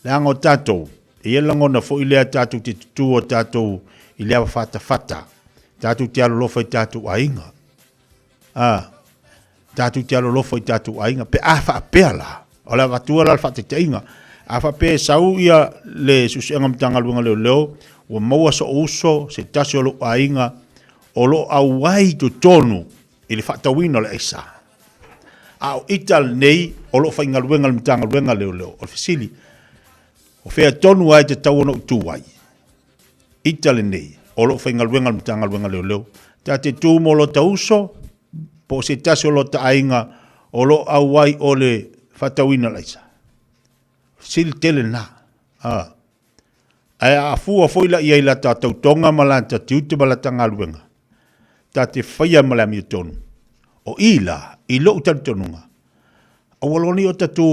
Leaga o tatou, e i ai le lagona foi lea tatou te tutū o tatou i le ava fatafata, tatou te alolofa i tatou aiga. A, tatou te alolofa i tatou aiga, pe a faapea la, o le avatua la le faataitaiga, a faapea e sau ia le Suesuega Matagaluega Leoleo, ua maua so'u uso, se tasi o lou aiga, o lo o auai i totonu i le faatauina o le aisa. A o ita lenei o lo o faigaluega i le Matagaluega Leoleo, o le fesili, o fea tonu lava e tatau ona ou tu ai? Ita lenei, o lo o faigaluega le Matagaluega Leoleo, ta te tu mo lota uso, po o se tasi o lota aiga o lo o auai o le faatauina o le aisa. Sili tele na. A. Ae a afua foi la i ai lata tautoga ma lata tiute ma lata galuega, ta te faia ma le amiotonu. O i la, i lou talitonuga, aua loa ne i ota tu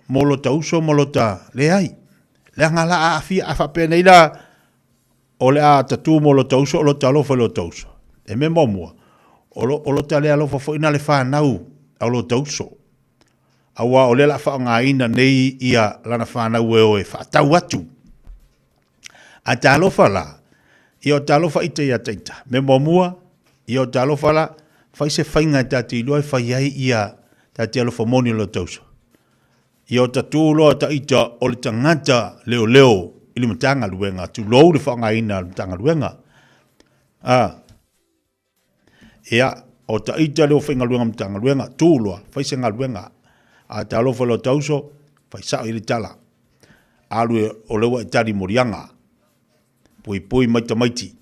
mo lota uso ma lota leai. Leaga la a aafia, a faapea nei la, o le a tatū mo lota uso, o lota alofa i lota uso. E mea muamua, o, lo, o lota le alofa foi na le fanau a lota uso. Aua o lea la faaaogaina nei ia lana fanau e o e faatau atu. A talofa la, ia o talofa ita ia taita. Mea muamua, ia o talofa la, fai se faiga e ta te iloa e fai ai ia ta te alofa moni o lota uso. Ia o tatū loa ta ita o le tagata leoleo i le Matagaluega, tulou le faaaogaina o le Matagaluega. A, ia, o ta ita lea o faigaluega Matagaluega, tū loa, fai se galuega. A talofa loa ta uso, fai sao i le tala. Alu e, o lea ua e tali moliaga. Puipui mai tamaiti.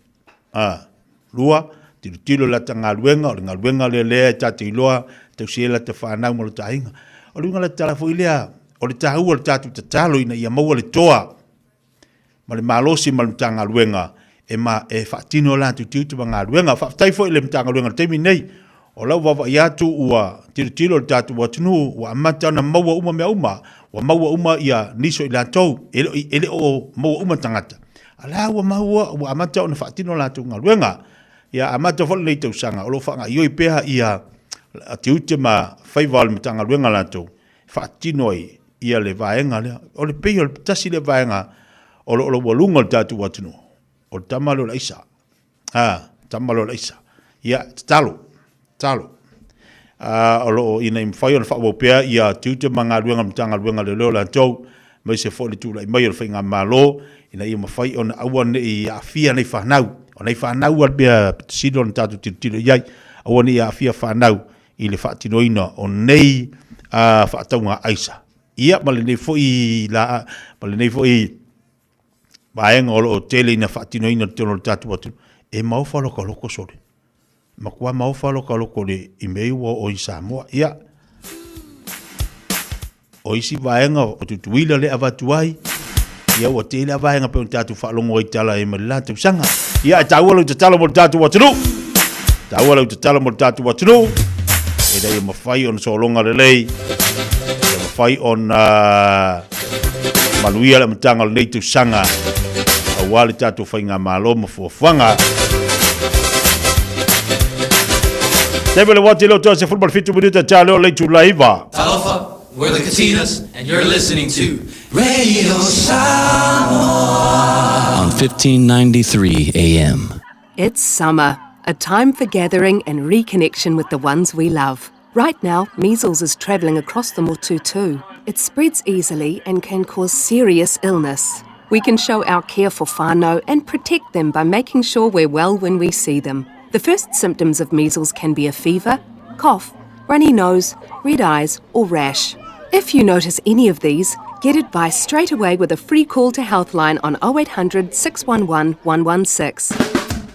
A, lua, tilotilo i lata galuega, o le galuega lea lea e ta te iloa, tausi ai lata fanau ma lota aiga. O le uiga o le tala foi lea, o le taua o le tatou tatalo ina ia maua le toa ma le malosi ma le Matagaluega e, ma, e faatino latou tiute ma galuega. Faafetai foi i le Matagaluega i le taimi nei, o lau vaavaai atu ua tilotilo le tatou atunuu, ua amata ona maua uma mea uma, ua maua uma ia nisi o i latou, e le, e le o maua uma tagata, a la ua maua, ua amata ona faatino latou galuega. Ia amata foi lenei tausaga, o lo o faagaoioi pea ia tiute ma faiva o le Matagaluega latou, e faatino ai ia le vaega lea. O le pei o le tasi lea vaega o lo o laualuga o le tatou atunuu, o le tama lea o le aisa. A, tama lea o le aisa. Ia, tatalo, tatalo. A, o lo o ina ia mafai ona faaauau pea ia tiute ma galuega a le Matagaluega o Leoleo latou, aemaise foi le tulai mai o le Faigamalo, ina ia mafai ona aua ne i aafia nei fanau. O nei fanau a le mea pito sili ona tatou tilotilo i ai, aua ne i aafia fanau i le faatinoina o nei faatauga aisa. Ia, ma lenei foi la, ma lenei foi vaega o lo o tele ina faatinoina i totonu o le tatou atunuu, e maofa loka loko sole. Matua maofa loka loko le i mea ua oo i Samoa. Ia. O isi vaega o Tutuila lea e avatu ai, ia ua tele lava vaega pei ona tatou faalogo ai i tala ai ma le la tausaga. Ia, e taua lau tatalo mo le tatou atunuu. Taua lau tatalo mo le tatou atunuu. Ina ia mafai ona sologa lelei, ia mafai ona manuia le amataga o lenei tausaga aua le tatou faigamalo ma fuafuaga. Taimi o le uati leo toe 17 minute ta leo le itula iva. Talofa, we're the Katinas, and you're listening to Radio Samoa on 1593 AM. It's summer, a time for gathering and reconnection with the ones we love. Right now, measles is travelling across the motu too. It spreads easily and can cause serious illness. We can show our care for whānau and protect them by making sure we're well when we see them. The first symptoms of measles can be a fever, cough, runny nose, red eyes, or rash. If you notice any of these, get advice straight away with a free call to Healthline on 0800 611 116.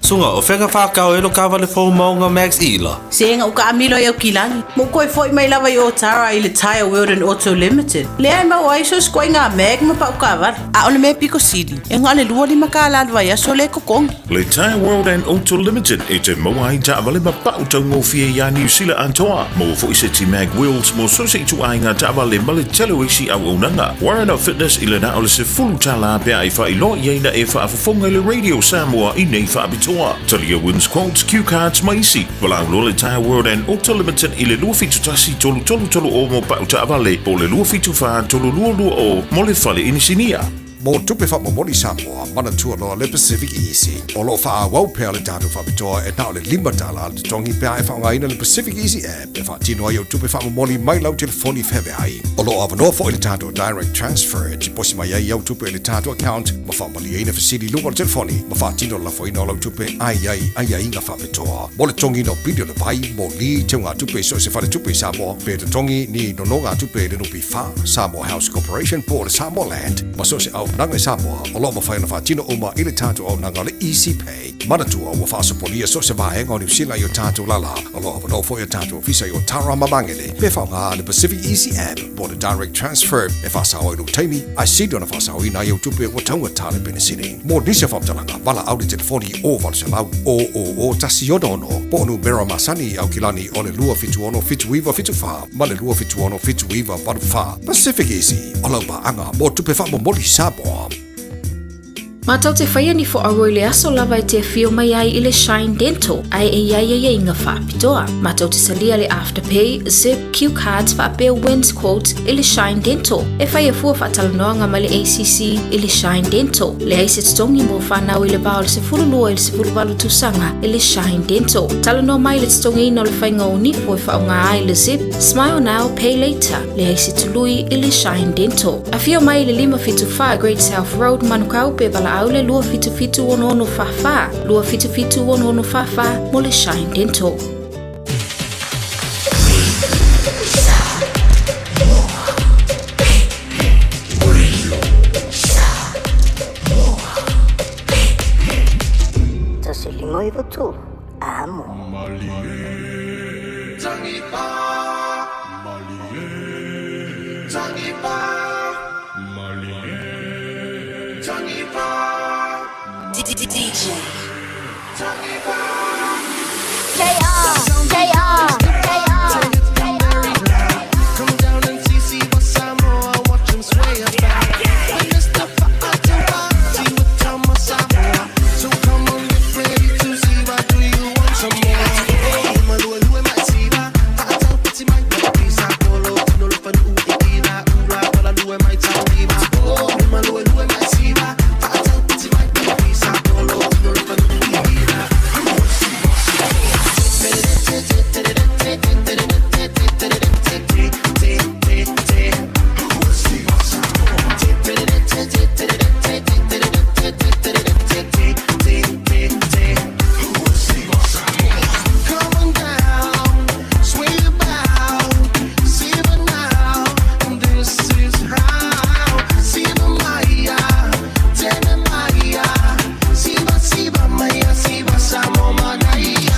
Suga, o fea ka whākau e lo kawale fou maunga Max Ila? Se ga u kaamilo i Aukilani, ma ou koe foi mai lava i Otara i le Tyre World and Auto Limited, lea e maua ai so se ikoaiga mag ma pau kaavale. A o le mea piko sili, e na o le 25 kālā le vaiaso lea e totogi. Le Tyre World and Auto Limited e te maua ai taavale ma pau taugofie iā Niu Sila atoa. Maua foi seti mag wheels mo so se ituaiga taavale ma le tele o isi auaunaga. Warren Fitness i le na o le $10 pe a e faailoa i ai na e faafofoga i le Radio Samoa i nei faapitoa. Talia Wins Quotes, Cue Cards ma isi. Valaau loa le Tyre World and Auto Limited i le 271 3330 mo pau taavale po o le 274 3220 mo le fale inisinia. Mo tupe faamomoli Samoa, manatua loa le Pacific Easy. O lo o faaauau pea le tatou faapitoa e na o le $5 le totogi pe a e faaaogaina le Pacific Easy app e faatino ai au tupe faamomoli mai lau telefoni feaveai. O lo o avanoa foi le tatou Direct Transfer e tiposi mai ai au tupe i le tatou account ma faamalieina fesili i luga o le telefoni ma faatino le lafoina o lau tupe a i ai aiaiga faapitoa. Mo le totogiina o pili o le vai, moli, teugatupe i so o se faletupe i Samoa, pe totogi ni nonogatupe i le NPF, Samoa House Corporation po o le Samoa Land, ma so o se auaunaga i Samoa o lo o mafai ona faatino uma i le tatou auaunaga o le Easy Pay. Manatua ua faasopolia so o se vaega o Niu Sila i o tatou lala. O lo o avanoa foi o tatou ofisa i Otara ma Magele pe faaaoga le Pacific Easy App po o le Direct Transfer e faasao ai lou taimi ae sili ona faasaoina ai au tupe ua taugata le penisini. Mo nisi o faamatalaga, valaau i le telefoni o 800 000 166 po o numera masani i Aukilani o le 276 7974 ma le 276 7984. Pacific Easy, o lau paaga mo tupe faamomoli Samoa. Matou te whaia ni fo i le aso lava e te afio mai ai i le Shine Dental ae e iai aiaiga faapitoa. Matou te talia le Afterpay, Zip, Q Cards faapea Wins Quotes i le Shine Dental. E faia fua faatalanoaga ma le ACC i le Shine Dental. Leai se totogi mo fanau i le va o le 12 i le 18 tausaga i le Shine Dental. Talanoa mai i le totogiina o le faiga o nifo e faaaoga ai le Zip, Smile Now, Pay Later. Leai se tului i le Shine Dental. Afio mai i le 574 Great South Road, Manukau pe valaau le 277 6644, 277 6644 mo le Shine Dental. 153 Amo. DJ. JR, JR, Come down and see, see what Samoa, watch 'em sway about. When it's the see what time Samoa. So come on, get ready to see what do you want some more? Come on down, sway about, Siva now, this is how. Siva Maya, Tene Maya, Siva Siva Maya, Siva Samo Manaya.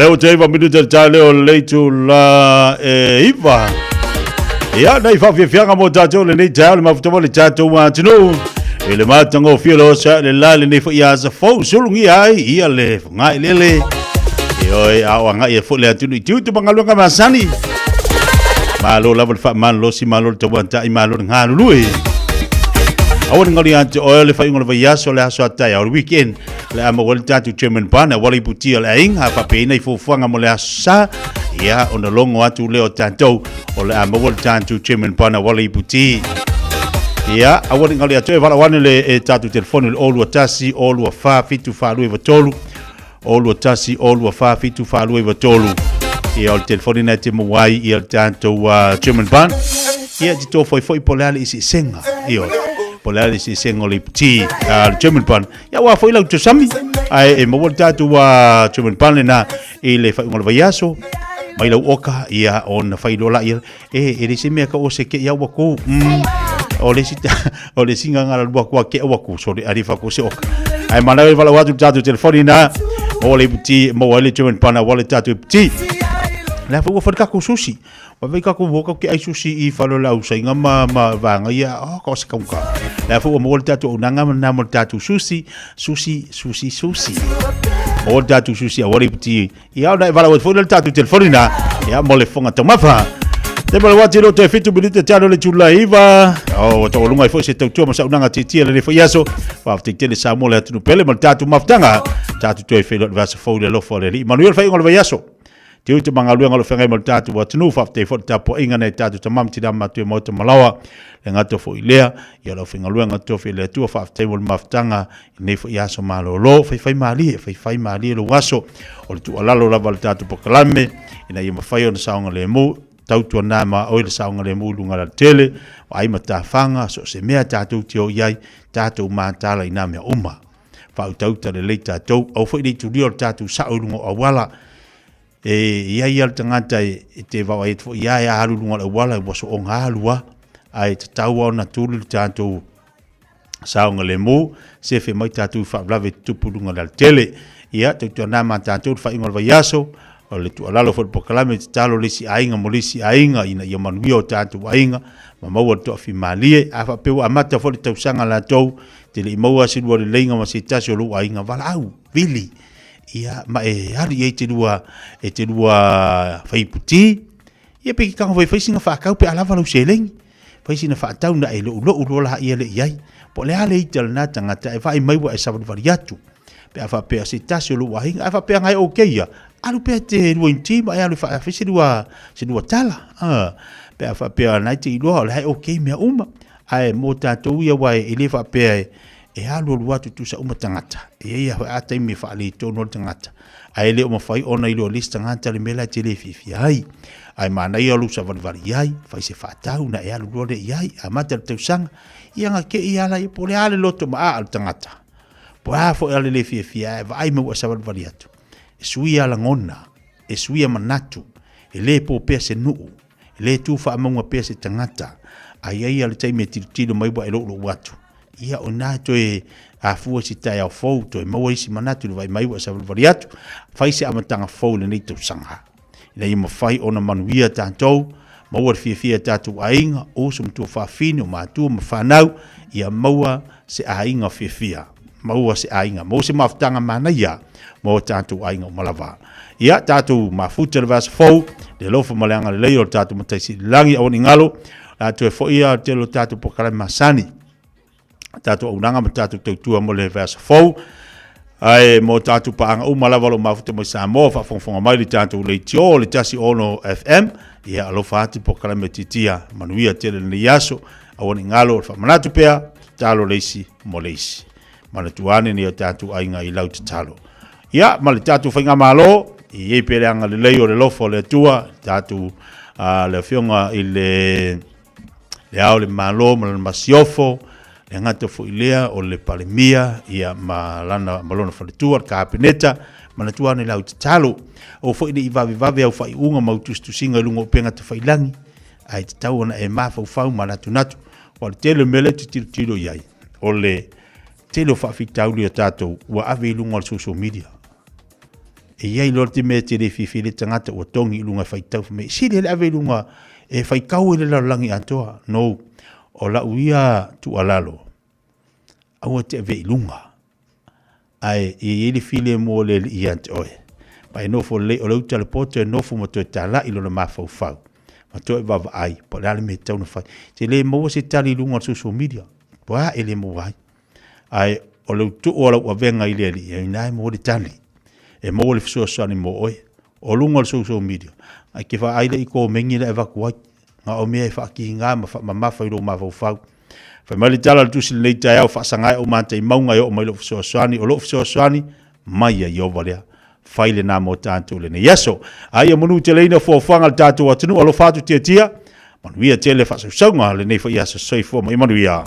Leo te iwa minuta te tae leo le leitu la e iwa. Ia, nei whawhiawhianga mō tātou le nei tae le mafuta le tātou atunuu. I le mātanga o fia loa sa le la le nei fo ia asa fou sulungi ai ia le whangai lele. E oi a o anga ia fo le atunu i tiutu mangaluanga masani. Malo lava le whaamalo si malo le tauanta i malo le ngā lului. Aua ni ngari atu oe le whainga le vaiaso le aso atai au le weekend le ama wale tātou Chairman Pana wale iputia le ainga whapeina i fuafuaga mo le aso sa ia ona logo atu lea o tatou o le ama wale tātou Chairman Pana wale iputi. Ia, aua ni ngari atu e wala wane le e tātou telefoni le 021 024 742 3 021 024 742 3. Ia, o le telefoni na te maua ai ia le tātou Chairman Pana. Ia, te tō foi foi po le ale isi senga. Ia, po le ale isi senga o le iputi le Chairman Pana. Ia, ua foi lau tosami. Ai, e maua le tātou Chairman Pana na i le whaiunga le vaiaso. Mai lau oka, ia, ona whailoa la ia. E, e le se mea ka o se ke ia ua kou. O le si o le singa ngala lua kua ke ua kou. Sorry, ari fa ko se oka. Ai, mana e wala watu tātou telefoni na. O le iputi, maua le Chairman Pana, wale tātou iputi. Le afa ua wharika ko sushi. Wa vei ka ko woka ke ai sushi i whalo lau sa inga ma ma vanga ia oh ka se kaunga. Le afa ua maua le tātou unanga ma na mo le tātou sushi, sushi, sushi, sushi. Maua le tātou sushi a wale iputi. Ia ona e wala watu le tātou telefoni na. Ia mo le fonga taumafa. Te mala wati lo te fitu minute te alo le tula iwa. O, oh, tau lunga i fo se tautua ma saunanga titia le fo iaso. Wa te tele sa mo le atunu pele ma le tātou mafutanga. Tātou toe whelo le vasa fau le lofo le li. Manuel whai le vaiaso. Te ui te mangaluenga lo whengai mo le tātou atunu. Wha te fo te tapo inga nei tātou tamam tira matu e mauta malawa. Le ngato fo i lea. Ia lau whengaluenga tofi le atua wha te mo le mafutanga. I nei fo iaso malolo. Whai whai malie. Whai whai malie lo aso. O le tualalo lava le tātou pokalame. Ina ia mawhai o na saonga le mu. Tautua nā ma oi le saonga le mu lunga la tele. O ai matawhanga. So se mea tātou te o iai. Tātou mātala i nā mea uma. Whautauta le lei tātou. Au fo i nei turia o le tātou sa o lunga o awala. E ia ia le tangata e te wawa e fo ia e alu lunga o le awala e waso o ngā alua. Ai te taua o na tūru le tātou saonga le mu. Se fe mai tātou whaavlave tupu lunga le tele. Ia, tautua nā mā tātou le whainga o le vaiaso. O le tualalo fo le pokalame te talo le isi ainga mo le isi ainga ina ia manuia o tātou ainga. Ma maua le toa whimalie. A whapeu amata fo le tausanga lātou. Te le i maua se lua le leinga ma se tasi o lou aiga valaau, vili. Ia, ma e alu i ai te lua, e te lua whaiputi. Ia pe ki kanga whai whai singa whakau pe alava lau seleng. Whai sina whaatau na e lou lou loa laha ia le i ai. Po le ale i te lana tangata e whai mai wa e sawaliwali atu. Pe a whapea se tasi o lou aiga, a whapea ngai o keia. Alu pea te lua inti ma e alu wha se lua, se lua tala. Pe a whapea nai te iloa o le hai o kei mea uma. Ae mō tātou ia wai e le whapea e, e alualu atu tusa uma tangata. E ia hoi a taimi e whaalei tonu le tangata. Ae le o mawhai ona i loa lisi tangata le mela te le whiwhi ai. Ae māna ia lusa valivali i ai, whai se whaatau na e alu loa le i ai, a mata le tausanga, ia nga ke i ala i po le ale loto ma a alu tangata. Po a fo e ale le whiwhi ai, vaai mau a savalivali atu. E sui ala ngona, e sui a manatu, e le pō pea se nuu, E le tū whaamaunga pea se tangata, a ia ia le taimi e tilotilo mai ua e loulou atu. Ia o nā toe afua si taeao fou, toe maua isi manatu le vai mai ua e savalivali atu, whai se amatanga fou lenei tausaga. Ina ia mawhai ona manuia tātou, maua le fiafia tātou aiga, uso ma tuafafine o mātua ma whanau, ia maua se aiga fiafia. Maua se aiga, maua se mafutaga manaia mo tātou aiga o malava. Ia, tātou mafuta le vasa fou, le alofa ma le agalelei o le tātou Matai Sili Lagi aua ni galo, la toe foi ia tele o tātou pokalame masani. Tātou aunaga ma tātou tautua mo le vasa fou. Ae mo tātou paanga uma lava lo mafuta mai Samoa, faafogafoga mai le tātou leitio le 16 FM. Ia, alofa atu pokalame titia, manuia tele lenei aso, aua ni galo o le faamanatu pea, tatalo le isi mo le isi. Manatua ane nei o tātou aiga i lau tatalo. Ia, ma le tātou faigamalo, i iai pea le agalelei o le alofa o le Atua, le tātou le afioga i le le ao le Malo ma lana masiofo, le gata foi lea o le Palemia, ia ma lana ma lona faletua, le Kapeneta, manatua ane lau tatalo. Aua foi ne i vavevave au faaiuga ma au tusitusiga i luga o upega tafailangi, ae tatau ona e mafaufau ma natunatu. Ua le tele o mea lea e te tilotilo i ai, o le tele o faafitauli o tatou ua ave i luga o le social media. E i ai loa le mea e te le fiafia ai le tagata ua togi i luga e faitau fai mai, e sili ai le ave i luga e faitau ai le lalolagi atoa. No, o lau ia tuualalo, aua e te avea i luga, ae ia i ai le filemu o le Alii ia te oe. Ma e nofo lelei, o le uta a le poto e nofo ma toe talai lona mafaufau, ma toe vaavaai po o le a le mea e tatau ona fai. E te le maua se tali i luga o le social media, po o a e le maua ai. Ae o le utuu o lau avega i le Alii, o i ina e maua le tali, e maua le fesoasoani mo oe. O luga o le social media, e te vaai lea i komeni la e avatu ai, na o mea e faakiga ma faamamafa i lou mafaufau. Fai mai le tala o le tusi lenei taeao, faasaga e ou matai mauga e oo mai lou fesoasoani, o lou fesoasoani mai ia Ieova lea. Fai lena mo tatou lenei aso. A ia manuteleina fuafuaga a le tatou atunuu, alofa atu tiatia, manuia tele faasausauga lenei foi aso. Soifua ma ia manuia.